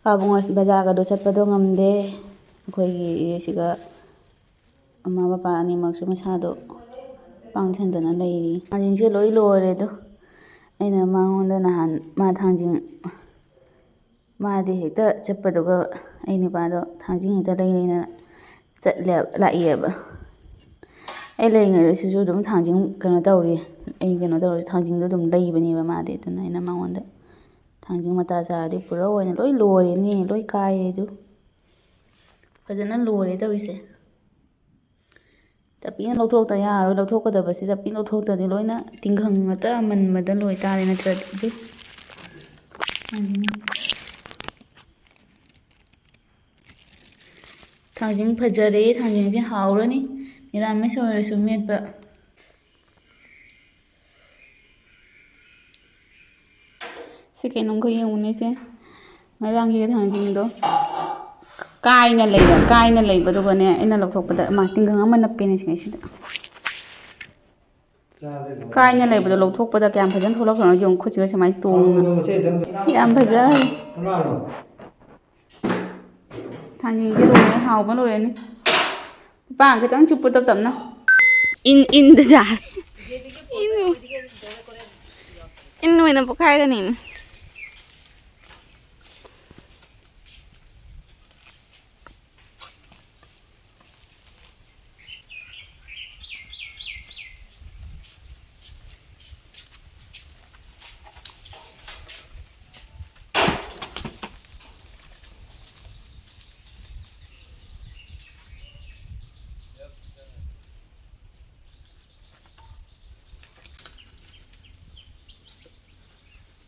ꯀꯥꯕꯨꯡ ꯑꯁ ꯕꯖꯥꯔꯒꯗꯣ ꯆꯠꯄꯗꯣ ꯉꯝꯗꯦ꯫ ꯑꯩꯈꯣꯏꯒꯤ ꯁꯤꯒ ꯃꯃꯥ ꯃꯄꯥ ꯑꯅꯤꯃꯛꯁꯨ ꯃꯁꯥꯗꯣ ꯄꯥꯡꯁꯟꯗꯅ ꯂꯩꯔꯤ꯫ ꯊꯥꯡꯖꯤꯡꯁꯦ ꯂꯣꯏ ꯂꯣꯏꯔꯦ ꯑꯗꯣ꯫ ꯑꯩꯅ ꯃꯉꯣꯟꯗ ꯅꯍꯥꯟ ꯃꯥ ꯊꯥꯡꯖꯤꯡ, ꯃꯥꯗꯤ ꯍꯦꯛꯇ ꯆꯠꯄꯗꯨꯒ ꯑꯩ ꯅꯨꯄꯥꯗꯣ ꯊꯥꯡꯖꯤꯡ ꯍꯦꯛꯇ ꯂꯩ ꯂꯩꯅ ꯆꯠꯂꯦ, ꯂꯥꯛꯏꯑꯕ꯫ ꯑꯩ ꯂꯩꯔꯤꯉꯩꯗ ꯁꯤꯁꯨ ꯑꯗꯨꯝ ꯊꯥꯡꯖꯤꯡ ꯀꯩꯅꯣ ꯇꯧꯔꯤ, ꯑꯩ ꯀꯩꯅꯣ ꯇꯧꯔꯁꯨ ꯊꯥꯡꯖꯤꯡꯗꯣ ꯑꯗꯨꯝ ꯂꯩꯕꯅꯦꯕ ꯃꯥꯗꯤ꯫ ꯑꯗꯨꯅ ꯑꯩꯅ ꯃꯉꯣꯟꯗ ꯊꯥꯡꯖꯤꯡ ꯃꯇꯥ ꯆꯥꯔꯗꯤ ꯄꯨꯔꯛꯑꯣꯅ, ꯂꯣꯏ ꯂꯣꯏꯔꯦꯅꯦ, ꯂꯣꯏ ꯀꯥꯏꯔꯦ ꯑꯗꯨ꯫ ꯐꯖꯅ ꯂꯣꯏꯔꯦ ꯇꯧꯔꯤꯁꯦ꯫ ꯇꯞꯄꯤꯅ ꯂꯧꯊꯣꯛꯇ ꯌꯥꯔꯣꯏ, ꯂꯧꯊꯣꯛꯀꯗꯕꯁꯤ ꯇꯞꯄꯤ ꯂꯧꯊꯣꯛꯇ꯭ꯔꯗꯤ ꯂꯣꯏꯅ ꯇꯤꯡꯈꯪ ꯉꯥꯛꯇ ꯑꯃꯟꯕꯗ ꯂꯣꯏꯇꯥꯔꯦ ꯅꯠꯇ꯭ꯔꯗꯤ꯫ ꯑꯗꯨ ꯊꯥꯡꯖꯤꯡ ꯐꯖꯔꯦ, ꯊꯥꯡꯖꯤꯡꯁꯦ ꯍꯥꯎꯔꯅꯤ ꯅꯤꯔꯥꯃꯤꯁ ꯑꯣꯏꯔꯁꯨ ꯃꯦꯠꯄ꯫ ꯁꯤ ꯀꯩꯅꯣꯝꯈꯛ ꯌꯦꯡꯉꯨꯅꯦ ꯁꯦ꯫ ꯉꯔꯥꯡꯒꯤ ꯊꯥꯡꯖꯤꯡꯗꯣ ꯀꯥꯏꯅ ꯂꯩꯕ, ꯀꯥꯏꯅ ꯂꯩꯕꯗꯨꯒꯅꯦ, ꯑꯩꯅ ꯂꯧꯊꯣꯛꯄꯗ ꯃꯥ ꯇꯤꯡꯈꯪ ꯑꯃ ꯅꯞꯄꯦꯅꯦ ꯁꯤꯉꯩꯁꯤꯗ꯫ ꯀꯥꯏꯅ ꯂꯩꯕꯗꯣ ꯂꯧꯊꯣꯛꯄꯗ ꯀꯌꯥꯝ ꯐꯖꯅ ꯊꯣꯛꯂꯛꯈ꯭ꯔꯅꯣ ꯌꯦꯡꯉꯨ, ꯈꯨꯠꯁꯤꯒ ꯁꯨꯃꯥꯏꯅ ꯇꯣꯡꯉꯒ꯫ ꯌꯥꯝ ꯐꯖꯔꯦ꯫ ꯊꯥꯡꯖꯤꯡꯁꯦ ꯂꯣꯏꯔꯦ, ꯍꯥꯎꯕ ꯂꯣꯏꯔꯅꯤ꯫ ꯄꯥꯡ ꯈꯤꯇꯪ ꯆꯨꯞꯄꯨ ꯇꯞ ꯇꯞꯅ꯫ ꯏꯟ, ꯏꯟꯗ ꯌꯥꯔꯦ꯫ ꯏꯟ, ꯏꯟ ꯑꯣꯏꯅ ꯄꯣꯛꯈꯥꯏꯔꯅꯤꯅꯦ꯫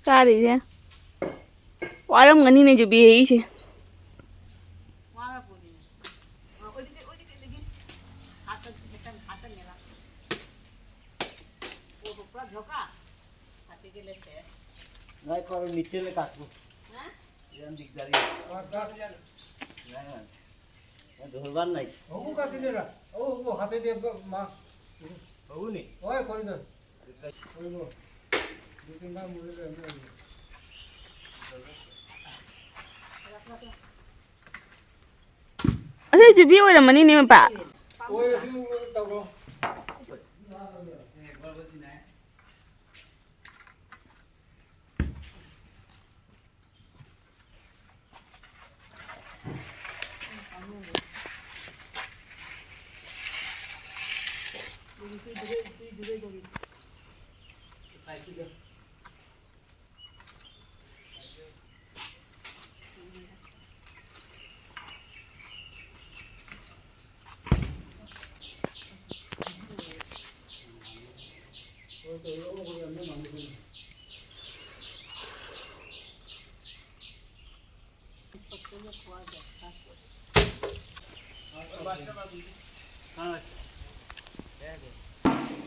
ꯆꯥꯔꯤꯁꯦ ꯋꯥꯔꯝꯒꯅꯤꯅꯦ ꯖꯨꯕꯤ ꯍꯦꯛꯏꯁꯦ꯫ নাই, করো, নিচে লে কাটবো। হ্যাঁ? এরকম দিকদারি। না, না। না, ধরবার নাই। হবু কাটি দে না। ও, ও, হাতে দিয়ে একবার মা। হবু নি? ওই, করে দে। করে দে। দু তিনবার মুড়ে দে, এমনি হয়ে যাবে। ꯑꯁꯤ ꯖꯨꯕꯤ ꯑꯣꯏꯔꯝꯃꯅꯤꯅꯦ, ꯃꯄꯥ꯫ ꯑꯣꯏꯔꯁꯨ ꯇꯧꯔꯣ꯫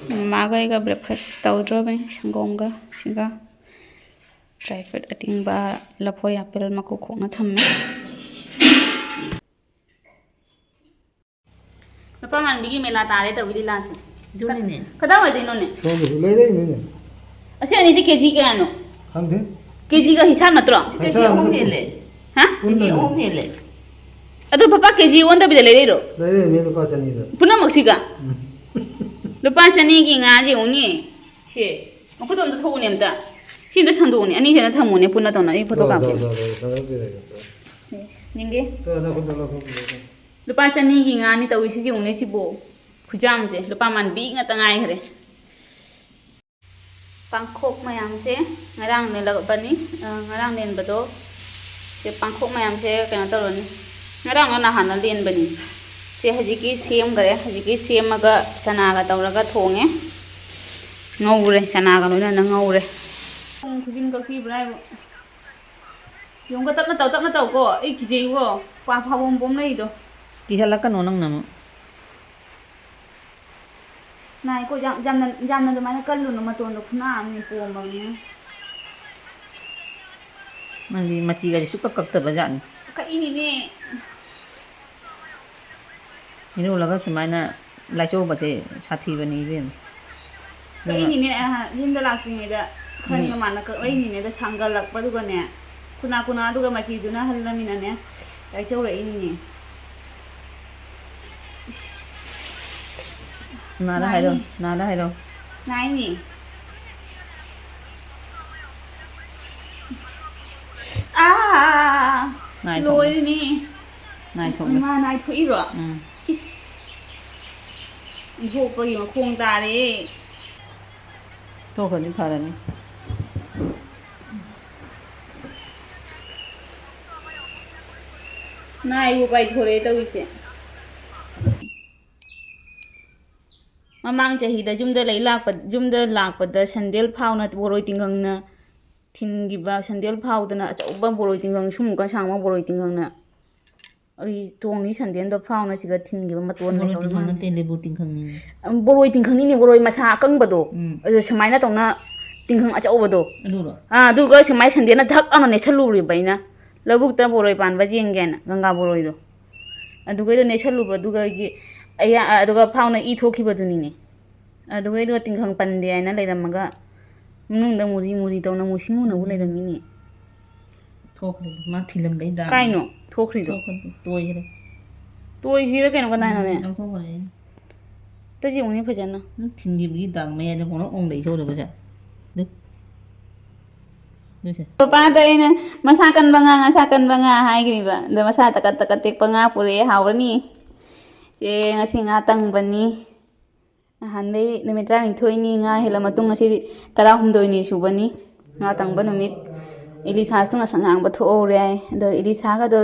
ꯃꯃꯥꯒ ꯑꯩꯒ breakfast ꯇꯧꯗ꯭ꯔꯣꯕꯅꯤ, ꯁꯪꯒꯣꯝꯒ ꯁꯤꯒ꯫ Dry fruit ꯑꯇꯤꯡꯕ, ꯂꯐꯣꯏ, ꯑꯦꯄꯜ ꯃꯀꯨ ꯈꯣꯛꯅ ꯊꯝꯃꯦ꯫ ꯅꯨꯄꯥ ꯃꯥꯟꯕꯤꯒꯤ ꯃꯦꯂꯥ ꯇꯥꯔꯦ ꯇꯧꯕꯤ ꯂꯤꯂꯥꯁꯦ꯫ ꯑꯗꯨꯅꯤꯅꯦ꯫ ꯀꯗꯥꯏꯋꯥꯏꯗꯩꯅꯣꯅꯦ? ꯁꯣꯝꯗꯁꯨ ꯂꯩꯔꯛꯏꯅꯤꯅꯦ꯫ ꯑꯁꯤ ꯑꯅꯤꯁꯦ ꯀꯦ ꯖꯤ ꯀꯌꯥꯅꯣ? ꯈꯪꯗꯦ꯫ ꯀꯦ ꯖꯤꯒ ꯍꯤꯁꯥꯕ ꯅꯠꯇ꯭ꯔꯣ? ꯁꯤ ꯀꯦ ꯖꯤ ꯍꯤꯁꯥꯕ ꯑꯍꯨꯝ ꯅꯠꯇꯦ꯫ ꯍꯦꯜꯂꯦ꯫ ꯍꯥ? ꯀꯦ ꯖꯤ ꯄꯨꯟꯅꯅꯦ꯫ ꯑꯍꯨꯝ ꯍꯦꯜꯂꯦ꯫ ꯑꯗꯨ ꯄꯄꯥ ꯀꯦ ꯖꯤ ꯑꯣꯟꯗꯕꯤꯗ ꯂꯩꯔꯛꯏꯔꯣ? ꯂꯩꯔꯛꯏꯅꯦ ꯂꯨꯄꯥ ꯆꯅꯤꯗ꯫ ꯄꯨꯝꯅꯃꯛꯁꯤꯒ? ꯎꯝ꯫ ꯂꯨꯄꯥ ꯆꯅꯤꯒꯤ ꯉꯥꯁꯦ ꯌꯦꯡꯉꯨꯅꯦ꯫ ꯁꯦ, ꯃꯈꯨꯠꯇꯣ ꯑꯝꯇ ꯊꯣꯛꯎꯅꯦ ꯑꯝꯇ꯫ ꯁꯤ ꯑꯝꯇ ꯁꯟꯗꯣꯛꯎꯅꯦ, ꯑꯅꯤ ꯍꯦꯟꯅ ꯊꯝꯃꯨꯅꯦ ꯄꯨꯟꯅ ꯇꯧꯅ, ꯑꯩ ꯐꯣꯇꯣ ꯀꯥꯞꯀꯦ꯫ ꯌꯦꯡꯒꯦ꯫ ꯇꯣ, ꯅꯈꯨꯠꯇꯣ ꯂꯧꯊꯣꯛꯄꯤꯔꯣ꯫ ꯂꯨꯄꯥ ꯆꯅꯤꯒꯤ ꯉꯥꯅꯤ ꯇꯧꯏꯁꯤ ꯌꯦꯡꯉꯨꯅꯦ ꯁꯤꯕꯨ꯫ ꯈꯨꯌꯥꯝꯁꯦ, ꯂꯨꯄꯥ ꯃꯥꯟꯕꯤ ꯉꯥꯛꯇ ꯉꯥꯏꯈ꯭ꯔꯦ꯫ ꯄꯥꯡꯈꯣꯛ ꯃꯌꯥꯝꯁꯦ ꯉꯔꯥꯡ ꯂꯦꯜꯂꯛꯄꯅꯤ꯫ ꯑ, ꯉꯔꯥꯡ ꯂꯦꯟꯕꯗꯣ, ꯁꯦ ꯄꯥꯡꯈꯣꯛ ꯃꯌꯥꯝꯁꯦ ꯀꯩꯅꯣ ꯇꯧꯔꯅꯤ꯫ ꯉꯔꯥꯡꯂ ꯅꯍꯥꯟꯂ ꯂꯦꯟꯕꯅꯤ꯫ ꯁꯦ ꯍꯧꯖꯤꯛꯀꯤ ꯁꯦꯝꯈꯔꯦ꯫ ꯍꯧꯖꯤꯛꯀꯤ ꯁꯦꯝꯃꯒ ꯆꯅꯥꯒ ꯇꯧꯔꯒ ꯊꯣꯡꯉꯦ꯫ ꯉꯧꯔꯦ, ꯆꯅꯥꯒ ꯂꯣꯏꯅꯅ ꯉꯧꯔꯦ꯫ ꯄꯨꯡ ꯈꯨꯖꯤꯟ ꯀꯛꯄꯤꯕ꯭ꯔꯥ ꯍꯥꯏꯕꯨ꯫ ꯌꯦꯡꯉꯨꯀꯣ, ꯇꯞꯅ ꯇꯧ, ꯇꯞꯅ ꯇꯧꯀꯣ꯫ ꯑꯩ ꯀꯤꯖꯩꯀꯣ꯫ ꯀ꯭ꯋꯥ ꯐꯥꯕꯣꯝ ꯄꯣꯝ ꯂꯩꯗꯣ꯫ ꯀꯤꯍꯜꯂꯛꯀꯅꯣ ꯅꯪꯅ ꯑꯃꯨꯛ꯫ ꯅꯥꯏꯀꯣ, ꯌꯥꯝ, ꯌꯥꯝꯅ, ꯌꯥꯝꯅ ꯑꯗꯨꯃꯥꯏꯅ ꯀꯜꯂꯨꯅꯨ, ꯃꯇꯣꯟꯗꯣ ꯈꯨꯅꯥ ꯑꯃꯅꯤ ꯄꯣꯝꯃꯕꯅꯤꯅ꯫ ꯅꯪꯗꯤ ꯃꯆꯤꯒꯁꯦ ꯁꯨꯛꯀꯛ ꯀꯛꯇꯕ ꯖꯥꯠꯅꯤ꯫ ꯀꯛꯏꯅꯤꯅꯦ꯫ ꯃꯤꯔꯣꯜꯂꯒ ꯁꯨꯃꯥꯏꯅ ꯂꯥꯏꯆꯧꯕꯁꯦ ꯁꯥꯊꯤꯕꯅꯤ ꯏꯕꯦꯝꯃ꯫ ꯑꯗꯨꯅ ꯀꯛꯏꯅꯤꯅꯦ, ꯑꯍ, ꯌꯨꯝꯗ ꯂꯥꯛꯇ꯭ꯔꯤꯉꯩꯗ ꯈꯔꯅꯤ ꯎꯝ꯫ ꯃꯃꯥꯅ ꯀꯛꯂꯛꯏꯅꯤꯅꯦ, ꯑꯗ ꯁꯥꯡꯒꯠꯂꯛꯄꯗꯨꯒꯅꯦ, ꯈꯨꯅꯥ ꯈꯨꯅꯥꯗꯨꯒ ꯃꯆꯤꯗꯨꯅ ꯍꯜꯂꯃꯤꯅꯅꯦ, ꯂꯥꯏꯆꯧꯔꯛꯏꯅꯤꯅꯦ꯫ ꯅꯥꯗ ꯍꯥꯏꯔꯣ, ꯅꯥꯏꯅꯤ꯫ ꯅꯥꯗ ꯍꯥꯏꯔꯣ꯫ ꯅꯥꯏꯅꯤ꯫ ꯑꯥ, ꯅꯥꯏ ꯊꯣꯛꯂꯦ꯫ ꯂꯣꯏꯔꯦꯅꯦ꯫ ꯅꯥꯏ ꯊꯣꯛꯂꯦ꯫ ꯏꯃꯥ, ꯅꯥꯏ ꯊꯣꯛꯏꯔꯣ? ꯎꯝ꯫ ꯏꯁ꯫ ꯏꯟꯊꯣꯛꯄꯒꯤ ꯃꯈꯣꯡ ꯇꯥꯔꯦ꯫ ꯊꯣꯛꯈ꯭ꯔꯗꯤ ꯐꯔꯅꯤ꯫ ꯅꯥꯏꯕꯨ ꯄꯥꯏꯊꯣꯔꯛꯑꯦ ꯇꯧꯔꯤꯁꯦ꯫ ꯃꯃꯥꯡ ꯆꯍꯤꯗ ꯌꯨꯝꯗ ꯂꯩ ꯂꯥꯛꯄ, ꯌꯨꯝꯗ ꯂꯥꯛꯄꯗ ꯁꯟꯗꯦꯜ ꯐꯥꯎꯅ ꯕꯣꯔꯣꯏ ꯇꯤꯡꯈꯪꯅ ꯊꯤꯟꯈꯤꯕ, ꯁꯟꯗꯦꯜ ꯐꯥꯎꯗꯅ ꯑꯆꯧꯕ ꯕꯣꯔꯣꯏ ꯇꯤꯡꯈꯪ, ꯁꯨꯃꯨꯛꯀ ꯁꯥꯡꯕ ꯕꯣꯔꯣꯏ ꯇꯤꯡꯈꯪꯅ ꯑꯩ ꯇꯣꯡꯉꯤ ꯁꯟꯗꯦꯜꯗꯣ ꯐꯥꯎꯅ ꯁꯤꯒ ꯊꯤꯟꯈꯤꯕ ꯃꯇꯣꯟ ꯕꯣꯔꯣꯏ ꯂꯩꯍꯧꯔ ꯇꯤꯡꯈꯪ ꯃꯥꯜꯂꯦ꯫ ꯅꯠꯇꯦ, ꯂꯦꯕꯨ ꯇꯤꯡꯈꯪꯅꯤ꯫ ꯎꯝ, ꯕꯣꯔꯣꯏ ꯇꯤꯡꯈꯪꯅꯤꯅꯦ, ꯕꯣꯔꯣꯏ ꯃꯁꯥ ꯑꯀꯪꯕꯗꯣ꯫ ꯎꯝ꯫ ꯑꯗꯨ ꯁꯨꯃꯥꯏꯅ ꯇꯧꯅ ꯇꯤꯡꯈꯪ ꯑꯆꯧꯕꯗꯣ꯫ ꯑꯗꯨꯔꯣ? ꯑꯥ, ꯑꯗꯨꯒ ꯁꯨꯃꯥꯏꯅ ꯁꯟꯗꯦꯜꯅ ꯙꯛ ꯑꯃ ꯅꯦꯠꯁꯜꯂꯨꯔꯤꯕ ꯑꯩꯅ꯫ ꯂꯧꯕꯨꯛꯇ ꯕꯣꯔꯣꯏ ꯄꯥꯟꯕ ꯌꯦꯡꯒꯦꯅ, ꯒꯪꯒꯥ ꯕꯣꯔꯣꯏꯗꯣ꯫ ꯑꯗꯨꯒꯩꯗꯣ ꯅꯦꯠꯁꯜꯂꯨꯕꯗꯨꯒꯒꯤ ꯑꯩꯌꯥ-, ꯑꯗꯨꯒ ꯐꯥꯎꯅ ꯏ ꯊꯣꯛꯈꯤꯕꯗꯨꯅꯤꯅꯦ꯫ ꯑꯗꯨꯒꯩꯗꯣ ꯇꯤꯡꯈꯪ ꯄꯟꯗꯦ ꯍꯥꯏꯅ ꯂꯩꯔꯝꯃꯒ, ꯃꯅꯨꯡꯗ ꯃꯨꯔꯤ ꯃꯨꯔꯤ ꯇꯧꯅ ꯃꯨꯁꯤꯟ ꯃꯨꯅꯕꯨ ꯂꯩꯔꯝꯃꯤꯅꯦ꯫ ꯊꯣꯛꯈ꯭ꯔꯦ, ꯃꯥ ꯊꯤꯜꯂꯝꯕꯩ ꯗꯥꯛ꯫ ꯀꯥꯏꯅꯣ ꯊꯣꯛꯈ꯭ꯔꯤꯗꯣ? ꯊꯣꯛꯈ꯭ꯔꯦ, ꯇꯣꯏꯈ꯭ꯔꯦ꯫ ꯇꯣꯏꯈ꯭ꯔꯤꯔ ꯀꯩꯅꯣ, ꯀꯅꯥꯅꯣꯅꯦ? ꯎꯝ, ꯂꯧꯊꯣꯛꯈ꯭ꯔꯦ꯫ ꯑꯝꯇ ꯌꯦꯡꯉꯨꯅꯦ ꯐꯖꯅ꯫ ꯑꯗꯨꯝ ꯊꯤꯟꯈꯤꯕꯒꯤ ꯗꯥꯛ ꯃꯌꯥꯏꯗ ꯄꯨꯡꯂꯣꯡ ꯂꯣꯡ ꯂꯩ ꯁꯣꯏꯔꯦ ꯁꯦ꯫ ꯑꯗꯨ꯫ ꯑꯗꯨ ꯁꯦ꯫ ꯄꯄꯥꯗ ꯑꯩꯅ ꯃꯁꯥ ꯀꯟꯕ ꯉꯥ, ꯃꯁꯥ ꯀꯟꯕ ꯉꯥ ꯍꯥꯏꯈꯤꯕ꯫ ꯑꯗꯣ ꯃꯁꯥ ꯇꯀꯠ ꯇꯀꯠ ꯇꯦꯛꯄ ꯉꯥ ꯄꯨꯔꯛꯑꯦ, ꯍꯥꯎꯔꯅꯤ꯫ ꯆꯦ, ꯉꯁꯤ ꯉꯥ ꯇꯪꯕꯅꯤ꯫ ꯅꯍꯥꯟꯗꯩ ꯅꯨꯃꯤꯠ ꯇꯔꯥꯅꯤꯊꯣꯏꯅꯤ ꯉꯥ ꯍꯦꯜꯂ ꯃꯇꯨꯡ ꯉꯁꯤꯗꯤ ꯇꯔꯥꯍꯨꯝꯗꯣꯏꯅꯤ ꯁꯨꯕꯅꯤ ꯉꯥ ꯇꯪꯕ ꯅꯨꯃꯤꯠ꯫ ꯏꯂꯤꯁꯥꯁꯨ ꯉꯁꯪ ꯉꯥꯡꯕ ꯊꯣꯛꯍꯧꯔꯦ ꯍꯥꯏ꯫ ꯑꯗꯣ ꯏꯂꯤꯁꯥꯒꯗꯣ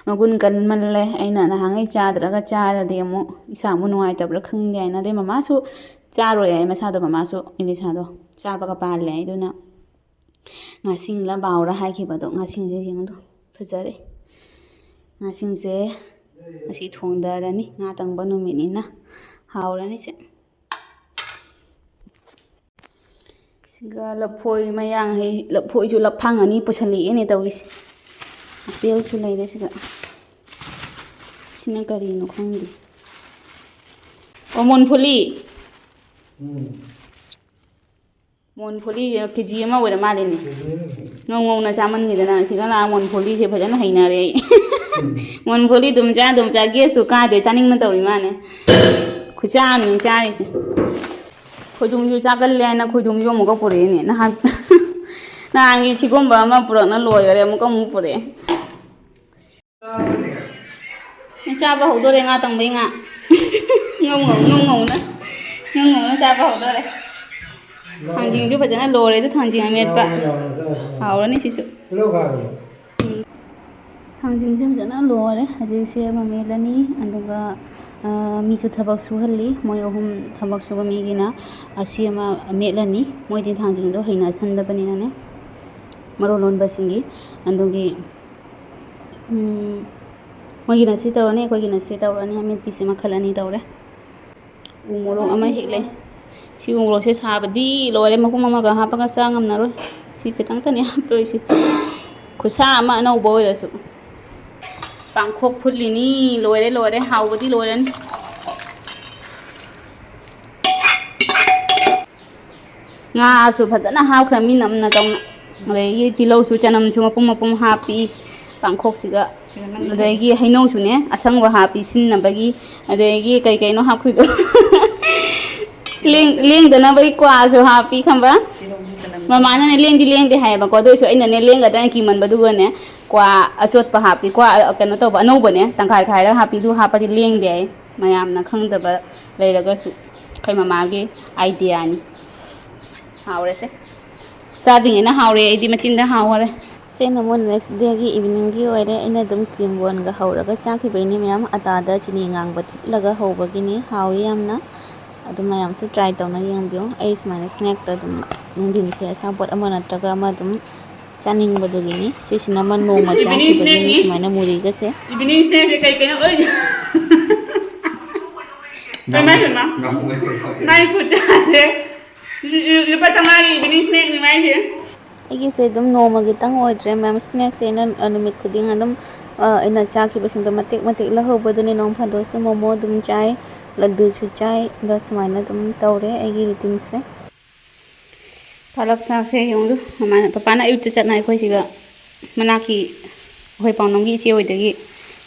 ꯃꯒꯨꯟ ꯀꯟꯃꯜꯂꯦ꯫ ꯑꯩꯅ ꯅꯍꯥꯟꯉꯩ ꯆꯥꯗ꯭ꯔꯒ ꯆꯥꯔꯗꯤ ꯑꯃꯨꯛ ꯏꯁꯥ ꯑꯃꯨꯛ ꯅꯨꯡꯉꯥꯏꯇꯕ꯭ꯔꯥ ꯈꯪꯗꯦ ꯍꯥꯏꯅ꯫ ꯑꯗꯩ ꯃꯃꯥꯁꯨ ꯆꯥꯔꯣꯏ ꯍꯥꯏ, ꯃꯁꯥꯗꯣ, ꯃꯃꯥꯁꯨ ꯏꯂꯤꯁꯥꯗꯣ ꯆꯥꯕꯒ ꯄꯥꯜꯂꯦ ꯍꯥꯏ꯫ ꯑꯗꯨꯅ ꯉꯥꯁꯤꯡꯂ ꯕꯥꯎꯔ ꯍꯥꯏꯈꯤꯕꯗꯣ, ꯉꯥꯁꯤꯡꯁꯦ ꯌꯦꯡꯉꯨꯗꯣ, ꯐꯖꯔꯦ꯫ ꯉꯥꯁꯤꯡꯁꯦ ꯉꯁꯤ ꯊꯣꯡꯗꯔꯅꯤ, ꯉꯥ ꯇꯪꯕ ꯅꯨꯃꯤꯠꯅꯤꯅ ꯍꯥꯎꯔꯅꯤ ꯁꯦ꯫ ꯁꯤꯒ ꯂꯐꯣꯏ ꯃꯌꯥꯡ ꯍꯩ, ꯂꯐꯣꯏꯁꯨ ꯂꯐꯥꯡ ꯑꯅꯤ ꯄꯨꯁꯜꯂꯛꯑꯦꯅꯦ ꯇꯧꯔꯤꯁꯦ꯫ ꯑꯄꯦꯜꯁꯨ ꯂꯩꯔꯦ ꯁꯤꯗ꯫ ꯁꯤꯅ ꯀꯔꯤꯅꯣ ꯈꯪꯗꯦ꯫ ꯑꯣ, ꯃꯣꯟꯐꯨꯂꯤ꯫ ꯎꯝ꯫ ꯃꯣꯟꯐꯨꯂꯤꯁꯦ ꯀꯦ ꯖꯤ ꯑꯃ ꯑꯣꯏꯔ ꯃꯥꯜꯂꯦꯅꯦ꯫ ꯀꯦ ꯖꯤ ꯑꯃ꯫ ꯉꯧ ꯉꯧꯅ ꯆꯥꯃꯟꯈꯤꯗꯅ ꯁꯤꯒ ꯂꯥꯛꯑ ꯃꯣꯟꯐꯨꯂꯤꯁꯦ ꯐꯖꯅ ꯍꯩꯅꯔꯦ ꯑꯩ꯫ ꯎꯝ꯫ ꯃꯣꯟꯐꯨꯂꯤ ꯑꯗꯨꯝ ꯆꯥ, ꯑꯗꯨꯝ ꯆꯥ, ꯒꯦꯁꯁꯨ ꯀꯥꯗꯦ, ꯆꯥꯅꯤꯡꯅ ꯇꯧꯔꯤ ꯃꯥꯅꯦ꯫ ꯈꯨꯆꯥ ꯑꯃꯅꯤ ꯆꯥꯔꯤꯁꯦ꯫ ꯈꯣꯏꯗꯨꯝꯁꯨ ꯆꯥꯒꯜꯂꯦ ꯍꯥꯏꯅ ꯈꯣꯏꯗꯨꯝꯁꯨ ꯑꯃꯨꯛꯀ ꯄꯨꯔꯛꯏꯅꯦ꯫ ꯅꯍꯥꯟ, ꯅꯍꯥꯟꯒꯤ ꯁꯤꯒꯨꯝꯕ ꯑꯃ ꯄꯨꯔꯛꯅ ꯂꯣꯏꯈꯔꯦ, ꯑꯃꯨꯛꯀ ꯑꯃꯨꯛ ꯄꯨꯔꯛꯑꯦ꯫ ꯆꯥꯕ ꯍꯧꯗꯣꯔꯦ ꯉꯥ ꯇꯪꯕꯩ ꯉꯥ꯫ ꯉꯧ ꯉꯧ, ꯉꯧ ꯉꯧꯅ, ꯉꯧ ꯉꯧꯅ ꯆꯥꯕ ꯍꯧꯗꯣꯔꯦ꯫ ꯊꯥꯡꯖꯤꯡꯁꯨ ꯐꯖꯅ ꯂꯣꯏꯔꯦ, ꯑꯗꯨ ꯊꯥꯡꯖꯤꯡ ꯑꯃꯦꯠꯄ꯫ ꯍꯥꯎꯔꯅꯤ ꯁꯤꯁꯨ꯫ ꯎꯝ꯫ ꯊꯥꯡꯖꯤꯡꯁꯦ ꯐꯖꯅ ꯂꯣꯏꯔꯦ꯫ ꯍꯧꯖꯤꯛꯁꯦ ꯑꯃ ꯃꯦꯠꯂꯅꯤ, ꯑꯗꯨꯒ, ꯑ, ꯃꯤꯁꯨ ꯊꯕꯛ ꯁꯨꯍꯜꯂꯤ꯫ ꯃꯣꯏ ꯑꯍꯨꯝ ꯊꯕꯛ ꯁꯨꯕ ꯃꯤꯒꯤꯅ ꯑꯁꯤ ꯑꯃ ꯃꯦꯠꯂꯅꯤ꯫ ꯃꯣꯏꯗꯤ ꯊꯥꯡꯖꯤꯡꯗꯣ ꯍꯩꯅꯁꯟꯗꯕꯅꯤꯅꯅꯦ, ꯃꯔꯣꯜ ꯂꯣꯟꯕꯁꯤꯡꯒꯤ꯫ ꯑꯗꯨꯒꯤ ꯎꯝ, ꯃꯣꯏꯒꯤꯅ ꯁꯤ ꯇꯧꯔꯅꯤ, ꯑꯩꯈꯣꯏꯒꯤꯅ ꯁꯤ ꯇꯧꯔꯅꯤ꯫ ꯑꯃꯦꯠꯄꯤꯁꯦ ꯃꯈꯜ ꯑꯅꯤ ꯇꯧꯔꯦ꯫ ꯎ ꯃꯣꯔꯣꯛ ꯑꯃ ꯍꯦꯛꯂꯦ꯫ ꯁꯤ ꯎ ꯃꯣꯔꯣꯛꯁꯦ ꯁꯥꯕꯗꯤ ꯂꯣꯏꯔꯦ, ꯃꯄꯨꯝ ꯑꯃꯒ ꯍꯥꯞꯄꯒ ꯆꯥ ꯉꯝꯅꯔꯣꯏ꯫ ꯁꯤ ꯈꯤꯇꯪꯇꯅꯦ ꯍꯥꯞꯇꯣꯏꯁꯦ꯫ ꯈꯨꯠꯁꯥ ꯑꯃ ꯑꯅꯧꯕ ꯑꯣꯏꯔꯁꯨ꯫ ꯄꯥꯡꯈꯣꯛ ꯐꯨꯠꯂꯤꯅꯤ꯫ ꯂꯣꯏꯔꯦ, ꯂꯣꯏꯔꯦ꯫ ꯍꯥꯎꯕꯗꯤ ꯂꯣꯏꯔꯅꯤ꯫ ꯉꯥꯁꯨ ꯐꯖꯅ ꯍꯥꯞꯈ꯭ꯔꯃꯤ ꯅꯝꯅ ꯇꯧꯅ꯫ ꯑꯗꯒꯤ ꯇꯤꯜꯍꯧꯁꯨ, ꯆꯅꯝꯁꯨ ꯃꯄꯨꯝ ꯃꯄꯨꯝ ꯍꯥꯞꯄꯤ ꯄꯥꯡꯈꯣꯛꯁꯤꯒ꯫ ꯑꯗꯒꯤ ꯍꯩꯅꯧꯁꯨꯅꯦ ꯑꯁꯪꯕ ꯍꯥꯞꯄꯤ ꯁꯤꯟꯅꯕꯒꯤ꯫ ꯑꯗꯒꯤ ꯀꯩ ꯀꯩꯅꯣ ꯍꯥꯞꯈ꯭ꯔꯤꯗꯣ? ꯂꯦꯡ-, ꯂꯦꯡꯗꯅꯕꯒꯤ ꯀ꯭ꯋꯥꯁꯨ ꯍꯥꯞꯄꯤ ꯈꯪꯕ꯭ꯔꯥ? ꯃꯃꯥꯅꯅꯦ ꯂꯦꯡꯗꯤ ꯂꯦꯡꯗꯦ ꯍꯥꯏꯌꯦꯕꯀꯣ, ꯑꯗꯨ ꯑꯣꯏꯁꯨ ꯑꯩꯅꯅꯦ ꯂꯦꯡꯒꯗ꯭ꯔꯥꯅ ꯀꯤꯃꯟꯕꯗꯨꯒꯅꯦ ꯀ꯭ꯋꯥ ꯑꯆꯣꯠꯄ ꯍꯥꯞꯄꯤ꯫ ꯀ꯭ꯋꯥ, ꯀꯩꯅꯣ ꯇꯧꯕ ꯑꯅꯧꯕꯅꯦ, ꯇꯪꯈꯥꯏ ꯈꯥꯏꯔꯒ ꯍꯥꯞꯄꯤ꯫ ꯑꯗꯨ ꯍꯥꯞꯄꯗꯤ ꯂꯦꯡꯗꯦ ꯍꯥꯏꯌꯦ꯫ ꯃꯌꯥꯝꯅ ꯈꯪꯗꯕ ꯂꯩꯔꯒꯁꯨ ꯑꯩꯈꯣꯏ ꯃꯃꯥꯒꯤ ꯑꯥꯏꯗꯤꯌꯥꯅꯤ꯫ ꯍꯥꯎꯔꯦꯁꯦ꯫ ꯆꯥꯗ꯭ꯔꯤꯉꯩꯅ ꯍꯥꯎꯔꯦ, ꯑꯩꯗꯤ ꯃꯆꯤꯟꯗ ꯍꯥꯎꯈꯔꯦ꯫ ꯁꯦ ꯅꯃꯣ next dayꯒꯤ eveningꯒꯤ ꯑꯣꯏꯔꯦ꯫ ꯑꯩꯅ ꯑꯗꯨꯝ cream bonnꯒ ꯍꯧꯔꯒ ꯆꯥꯈꯤꯕꯩꯅꯦ ꯃꯌꯥꯝ꯫ ꯑꯇꯥꯗ ꯆꯤꯅꯤ ꯉꯥꯡꯕ ꯊꯤꯠꯂꯒ ꯍꯧꯕꯒꯤꯅꯤ꯫ ꯍꯥꯎꯋꯤ ꯌꯥꯝꯅ꯫ ꯑꯗꯨ ꯃꯌꯥꯝꯁꯨ try ꯇꯧꯅ ꯌꯦꯡꯕꯤꯌꯨ꯫ ꯑꯩ ꯁꯨꯃꯥꯏꯅ snackꯇ ꯑꯗꯨꯝ ꯅꯨꯡꯊꯤꯟꯁꯦ ꯑꯆꯥꯄꯣꯠ ꯑꯃ ꯅꯠꯇ꯭ꯔꯒ ꯑꯃ ꯑꯗꯨꯝ ꯆꯥꯅꯤꯡꯕꯗꯨꯒꯤꯅꯤ꯫ ꯁꯤꯁꯤꯅ ꯑꯃ ꯅꯣꯡꯃ evening ꯆꯥꯈꯤꯕꯒꯤꯅꯤ꯫ Snackꯅꯤ꯫ ꯁꯨꯃꯥꯏꯅ ꯃꯨꯔꯤꯒꯁꯦ꯫ Evening snackꯁꯦ ꯀꯩ ꯀꯩꯅꯣ ꯂꯣꯏ꯫ ꯏꯃꯥꯏ ꯄꯦꯝꯃ꯫ ꯃꯥꯏ ꯈꯨꯠꯁꯦ꯫ ꯂꯨꯄꯥ ꯆꯥꯝꯃꯉꯥꯒꯤ evening snackꯅꯤ ꯃꯥꯏꯁꯦ꯫ ꯑꯩꯒꯤꯁꯦ ꯑꯗꯨꯝ ꯅꯣꯡꯃꯒꯤꯇꯪ ꯑꯣꯏꯗ꯭ꯔꯦ ꯃꯌꯥꯝ꯫ Snacksꯁꯦ ꯑꯩꯅ, ꯑ, ꯅꯨꯃꯤꯠ ꯈꯨꯗꯤꯡ ꯑꯗꯨꯝ, ꯑ, ꯑꯩꯅ ꯆꯥꯈꯤꯕꯁꯤꯡꯗꯣ ꯃꯇꯦꯛ ꯃꯇꯦꯛ ꯂꯧꯍꯧꯕꯗꯨꯅꯦ꯫ ꯅꯣꯡ ꯐꯥꯗꯣꯛꯁꯨ ꯃꯣꯃꯣ ꯑꯗꯨꯝ ꯆꯥꯏ, ꯂꯗꯨꯁꯨ ꯆꯥꯏ꯫ ꯑꯗꯣ ꯁꯨꯃꯥꯏꯅ ꯑꯗꯨꯝ ꯇꯧꯔꯦ ꯑꯩꯒꯤ routineꯁꯦ꯫ ꯄꯥꯂꯛ ꯁꯥꯛꯁꯦ ꯌꯦꯡꯉꯨ꯫ ꯃꯃꯥꯅ, ꯄꯄꯥꯅ ꯑꯌꯨꯛꯇ ꯆꯠꯅ ꯑꯩꯈꯣꯏ ꯁꯤꯒ ꯃꯅꯥꯛꯀꯤ ꯑꯩꯈꯣꯏ ꯄꯥꯎꯅꯝꯒꯤ ꯏꯆꯦ ꯍꯣꯏꯗꯒꯤ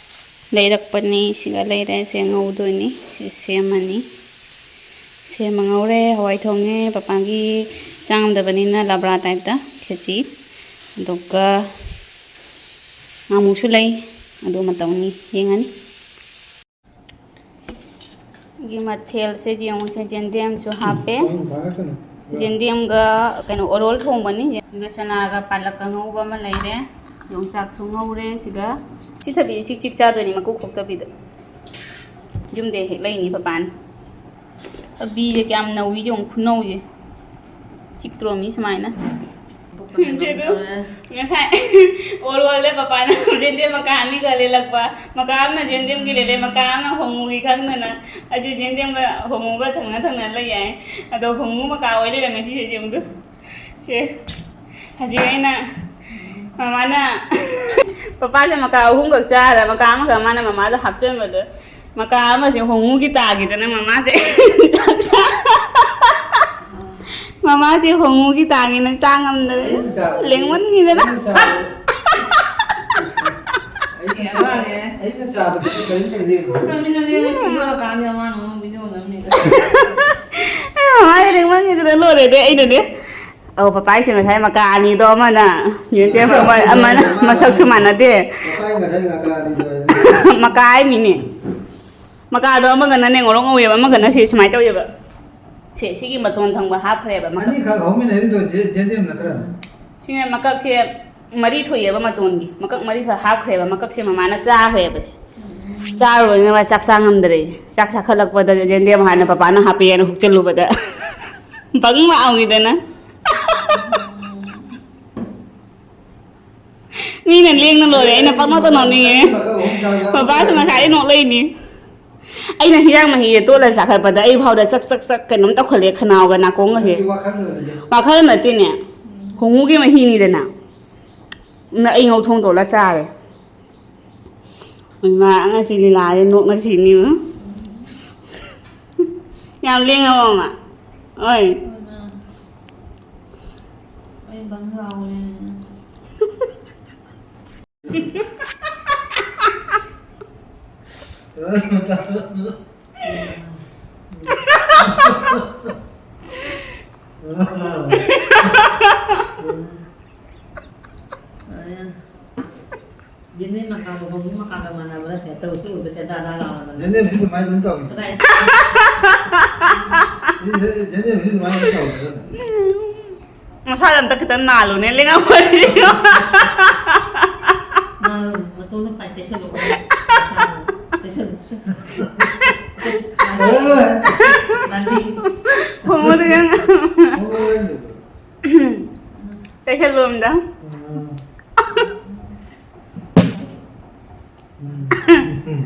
ꯂꯩꯔꯛꯄꯅꯤ꯫ ꯁꯤꯒ ꯂꯩꯔꯦ꯫ ꯁꯦ ꯉꯧꯗꯣꯏꯅꯤ꯫ ꯁꯤ ꯁꯦꯝꯃꯅꯤ꯫ ꯁꯦꯝꯃ ꯉꯧꯔꯦ꯫ ꯍꯋꯥꯏ ꯊꯣꯡꯉꯦ꯫ ꯄꯄꯥꯒꯤ ꯆꯥ ꯉꯝꯗꯕꯅꯤꯅ ꯂꯕ꯭ꯔꯥ typeꯇ ꯈꯦꯆꯤ꯫ ꯑꯗꯨꯒ ꯉꯥꯃꯨꯁꯨ ꯂꯩ꯫ ꯑꯗꯨ ꯑꯃ ꯇꯧꯅꯤ꯫ ꯌꯦꯡꯉꯅꯤ꯫ ꯒꯤ ꯃꯊꯦꯜꯁꯦ ꯌꯦꯡꯉꯨꯁꯦ, ꯌꯦꯟꯗꯦꯝꯁꯨ ꯍꯥꯞꯄꯦ꯫ ꯌꯦꯟꯗꯦꯝꯒ ꯀꯩꯅꯣ, ꯑꯣꯔꯣꯜ ꯊꯣꯡꯕꯅꯤ꯫ ꯑꯗꯨꯒ ꯆꯅꯥꯒ ꯄꯥꯂꯛꯀ ꯉꯧꯕ ꯑꯃ ꯂꯩꯔꯦ꯫ ꯌꯣꯡꯆꯥꯛꯁꯨ ꯉꯧꯔꯦ ꯁꯤꯒ꯫ ꯁꯤ ꯊꯕꯤ ꯆꯤꯛ ꯆꯤꯛ ꯆꯥꯗꯣꯏꯅꯤ, ꯃꯀꯨ ꯈꯣꯛꯇꯕꯤꯗ꯫ ꯌꯨꯝꯗꯩ ꯍꯦꯛ ꯂꯩꯅꯤ ꯄꯄꯥꯅ꯫ ꯊꯕꯤꯁꯦ ꯀꯌꯥꯝ ꯅꯧꯏ ꯌꯦꯡꯉꯨ, ꯈꯨꯅꯧꯁꯦ꯫ ꯆꯤꯛꯇ꯭ꯔꯣ ꯃꯤ ꯁꯨꯃꯥꯏꯅ? ꯁꯤꯗꯨ ꯉꯁꯥꯏ ꯑꯣꯔꯣꯜꯗ ꯄꯄꯥꯅ ꯌꯦꯟꯗꯦꯝ ꯃꯀꯥ ꯑꯅꯤꯒ ꯂꯩꯔꯛꯄ꯫ ꯃꯀꯥ ꯑꯃꯅ ꯌꯦꯟꯗꯦꯝꯒꯤ ꯂꯩꯔꯦ, ꯃꯀꯥ ꯑꯃꯅ ꯍꯣꯡꯉꯨꯒꯤ ꯈꯪꯗꯅ꯫ ꯑꯁꯤ ꯌꯦꯟꯗꯦꯝꯒ ꯍꯣꯡꯉꯨꯒ ꯊꯪꯅ ꯊꯪꯅ ꯂꯩ ꯌꯥꯏ꯫ ꯑꯗꯣ ꯍꯣꯡꯉꯨ ꯃꯀꯥ ꯑꯣꯏ ꯂꯩꯔꯝꯃꯦ ꯁꯤꯁꯦ ꯌꯦꯡꯗꯨ꯫ ꯁꯦ꯫ ꯍꯧꯖꯤꯛ ꯑꯩꯅ ꯃꯃꯥꯅ ꯄꯄꯥꯁꯦ ꯃꯀꯥ ꯑꯍꯨꯝꯈꯛ ꯆꯥꯔ ꯃꯀꯥ ꯑꯃꯈꯛ ꯃꯥꯅ ꯃꯃꯥꯗ ꯍꯥꯞꯆꯤꯟꯕꯗꯣ ꯃꯀꯥ ꯑꯃꯁꯦ ꯍꯣꯡꯉꯨꯒꯤ ꯇꯥꯈꯤꯗꯅ ꯃꯃꯥꯁꯦ ꯆꯥꯛ ꯆꯥ-, ꯃꯃꯥꯁꯦ ꯍꯣꯡꯉꯨꯒꯤ ꯇꯥꯡꯉꯦꯅ ꯆꯥ ꯉꯝꯗꯔꯦ꯫ ꯑꯩꯅ ꯆꯥꯕꯗꯤ ꯂꯦꯡꯃꯟꯈꯤꯗꯅ꯫ ꯑꯩꯅ ꯆꯥꯕꯗꯤ ꯑꯩꯅ ꯆꯥꯕꯗꯤ ꯀꯔꯤꯝ ꯇꯧꯗꯦ꯫ ꯃꯃꯥꯁꯦ ꯂꯦꯡꯃꯟꯈꯤꯗꯅ ꯂꯣꯏꯔꯦꯅꯦ꯫ ꯑꯩꯅꯅꯦ, ꯑꯧ, ꯄꯄꯥꯏꯁꯦ ꯉꯁꯥꯏ ꯃꯀꯥ ꯑꯅꯤꯗꯣ, ꯑꯃꯅ ꯌꯦꯟꯗꯦꯝ, ꯑꯃ-, ꯑꯃꯅ ꯃꯁꯛꯁꯨ ꯃꯥꯟꯅꯗꯦ꯫ ꯄꯄꯥꯏ ꯉꯁꯥꯏ ꯃꯀꯥ ꯑꯅꯤꯗꯣ ꯍꯥꯏꯕꯅꯤ꯫ ꯃꯀꯥ ꯍꯥꯏꯃꯤꯅꯦ꯫ ꯃꯀꯥꯗꯣ ꯑꯃꯒꯅꯅꯦ ꯉꯧꯔꯣꯛ ꯉꯧꯋꯦꯕ, ꯑꯃꯒꯅ ꯁꯤ ꯁꯨꯃꯥꯏꯅ ꯇꯧꯋꯦꯕ꯫ ꯁꯦ, ꯁꯤꯒꯤ ꯃꯇꯣꯟ ꯊꯪꯕ ꯍꯥꯞꯈ꯭ꯔꯦꯕ, ꯃꯀꯛ꯫ ꯑꯅꯤꯈꯛ ꯍꯧꯃꯤꯟꯅꯔꯤꯗꯣ ꯖꯦ-, ꯖꯦꯟꯗꯦꯝ ꯅꯠꯇ꯭ꯔꯅꯦ? ꯁꯤꯅ ꯃꯀꯛꯁꯦ ꯃꯔꯤ ꯊꯣꯛꯑꯦꯕ ꯃꯇꯣꯟꯒꯤ꯫ ꯃꯀꯛ ꯃꯔꯤꯈꯛ ꯍꯥꯞꯈ꯭ꯔꯦꯕ꯫ ꯃꯀꯛꯁꯦ ꯃꯃꯥꯅ ꯆꯥꯈ꯭ꯔꯦꯕ ꯁꯦ꯫ ꯆꯥꯔꯨꯕꯅꯤꯅ ꯃꯥ ꯆꯥꯛ ꯆꯥ ꯉꯝꯗ꯭ꯔꯦ꯫ ꯆꯥꯛ ꯆꯥꯈꯠꯂꯛꯄꯗ ꯖꯦꯟꯗꯦꯝ ꯍꯥꯟꯅ ꯄꯄꯥꯅ ꯍꯥꯞꯄꯛꯑꯦꯅ ꯍꯨꯛꯆꯜꯂꯨꯕꯗ ꯕꯪ ꯂꯥꯎꯈꯤꯗꯅ꯫ ꯃꯤꯅ ꯂꯦꯡꯅ ꯂꯣꯏꯔꯦ, ꯑꯩꯅ ꯄꯪꯅꯣꯛꯇ ꯅꯣꯛꯅꯤꯡꯉꯦ꯫ ꯕꯕꯥꯁꯨ ꯉꯁꯥꯏꯗꯩ ꯅꯣꯛꯂꯛꯏꯅꯤ꯫ ꯑꯩꯅ ꯍꯤꯟꯖꯥꯡ ꯃꯍꯤꯁꯦ ꯇꯣꯠꯂ ꯆꯥꯈꯠꯄꯗ ꯑꯩ ꯐꯥꯎꯗ ꯆꯛ ꯆꯛ ꯆꯛ ꯀꯩꯅꯣꯝ ꯇꯧꯈꯠꯂꯛꯑꯦ ꯈꯅꯥꯎꯒ ꯅꯥꯀꯣꯡꯒꯁꯦ꯫ ꯅꯪꯗꯤ ꯋꯥꯈꯜꯅꯅꯦ꯫ ꯋꯥꯈꯜ ꯅꯠꯇꯦꯅꯦ꯫ ꯍꯣꯡꯉꯨꯒꯤ ꯃꯍꯤꯅꯤꯗꯅ꯫ ꯑꯗꯨꯅ ꯑꯩ ꯉꯧꯊꯣꯡ ꯇꯣꯠꯂ ꯆꯥꯔꯦ꯫ ꯏꯃꯥ, ꯉꯁꯤ ꯂꯤꯂꯥꯁꯦ ꯅꯣꯛꯅ ꯁꯤꯅꯤꯕꯨ꯫ ꯌꯥꯝ ꯂꯦꯡꯉꯕꯣ, ꯃꯥ? ꯑꯣꯏ꯫ ꯑꯩ ꯕꯪ ꯂꯥꯎꯔꯦ꯫ ꯌꯦꯟꯗꯦꯝ ꯃꯀꯥꯗꯣ ꯍꯧꯖꯤꯛ ꯃꯀꯥꯒ ꯃꯥꯟꯅꯕ꯭ꯔꯥ ꯁꯦ? ꯇꯧꯁꯤ ꯎꯕꯁꯦ ꯗꯥ ꯗꯥ ꯂꯥꯎꯔꯒ꯫ ꯌꯦꯟꯗꯦꯝꯁꯤ ꯑꯗꯨꯃꯥꯏꯅ ꯑꯗꯨꯝ ꯇꯧꯏ꯫ ꯀꯗꯥꯏ? ꯁꯤ, ꯁꯤ, ꯌꯦꯟꯗꯦꯝꯁꯤ ꯑꯗꯨꯃꯥꯏꯅ ꯑꯗꯨꯝ ꯇꯧꯏ꯫ ꯃꯁꯥꯗ ꯑꯝꯇ ꯈꯤꯇꯪ ꯅꯥꯜꯂꯨꯅꯦ, ꯂꯦꯡꯉꯝꯃꯗꯤ꯫ ꯅꯥꯜꯂꯨ, ꯃꯇꯣꯟꯗ ꯄꯥꯏ ꯇꯩꯁꯜꯂꯨ꯫ ꯇꯩꯁꯜꯂꯨ, ꯇꯩꯁꯜꯂꯨ꯫ ꯂꯣꯏꯔꯦ, ꯂꯣꯏꯔꯦ꯫ ꯅꯥꯟꯕꯤ꯫ ꯍꯣꯃꯣꯗ ꯌꯥꯝ ꯍꯣꯃꯣ ꯑꯣꯏꯔꯤꯗꯨꯕꯨ꯫ ꯇꯩꯁꯜꯂꯣꯝꯗ꯫ ꯎꯝ꯫ ꯎꯝ꯫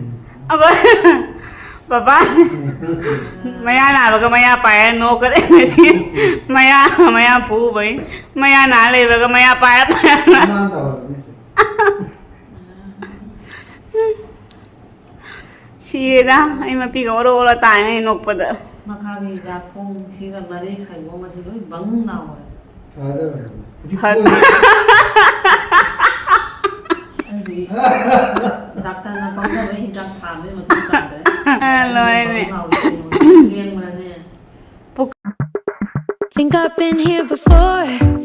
ꯑꯩꯈꯣꯏ ꯕꯕꯥ ꯃꯌꯥ ꯅꯥꯕꯒ ꯃꯌꯥ ꯄꯥꯏꯔ ꯅꯣꯛꯈ꯭ꯔꯦ ꯉꯁꯤ꯫ ꯃꯌꯥ, ꯃꯌꯥ ꯐꯨꯕꯩ꯫ ꯃꯌꯥ ꯅꯥ ꯂꯩꯕꯒ ꯃꯌꯥ ꯄꯥꯏꯔ ꯄꯥꯏꯔ꯫ ꯏꯃꯥꯅ ꯇꯧꯍꯜꯂꯕꯅꯤ ꯁꯦ꯫ ꯁꯤꯔꯦꯗ, ꯑꯩ ꯃꯄꯤꯒ ꯑꯣꯔꯣ ꯑꯣꯔꯣ ꯇꯥꯏꯅꯦ ꯑꯩ ꯅꯣꯛꯄꯗ꯫ ꯃꯈꯥꯒꯤ ꯌꯥꯈꯣꯡ ꯁꯤꯒ ꯃꯔꯦ ꯈꯥꯏꯕꯣꯡꯒꯁꯤ ꯂꯣꯏ ꯕꯪ ꯂꯥꯎꯔꯦ꯫ ꯐꯔꯦ꯫ ꯍꯧꯖꯤꯛ ꯐꯔꯦ꯫ ꯀꯣꯟꯅ ꯑꯩꯗꯤ ꯗꯥꯛꯇꯔꯅ ꯄꯪꯊꯕ ꯍꯤꯗꯥꯛ ꯊꯥꯕꯩ ꯃꯊꯧ ꯇꯥꯗ꯭ꯔꯦ꯫ ꯂꯣꯏꯔꯦ꯫ ꯕꯪ ꯂꯥꯎꯔꯦ꯫ ꯂꯦꯡꯕ꯭ꯔꯅꯦ? Think I've been here before.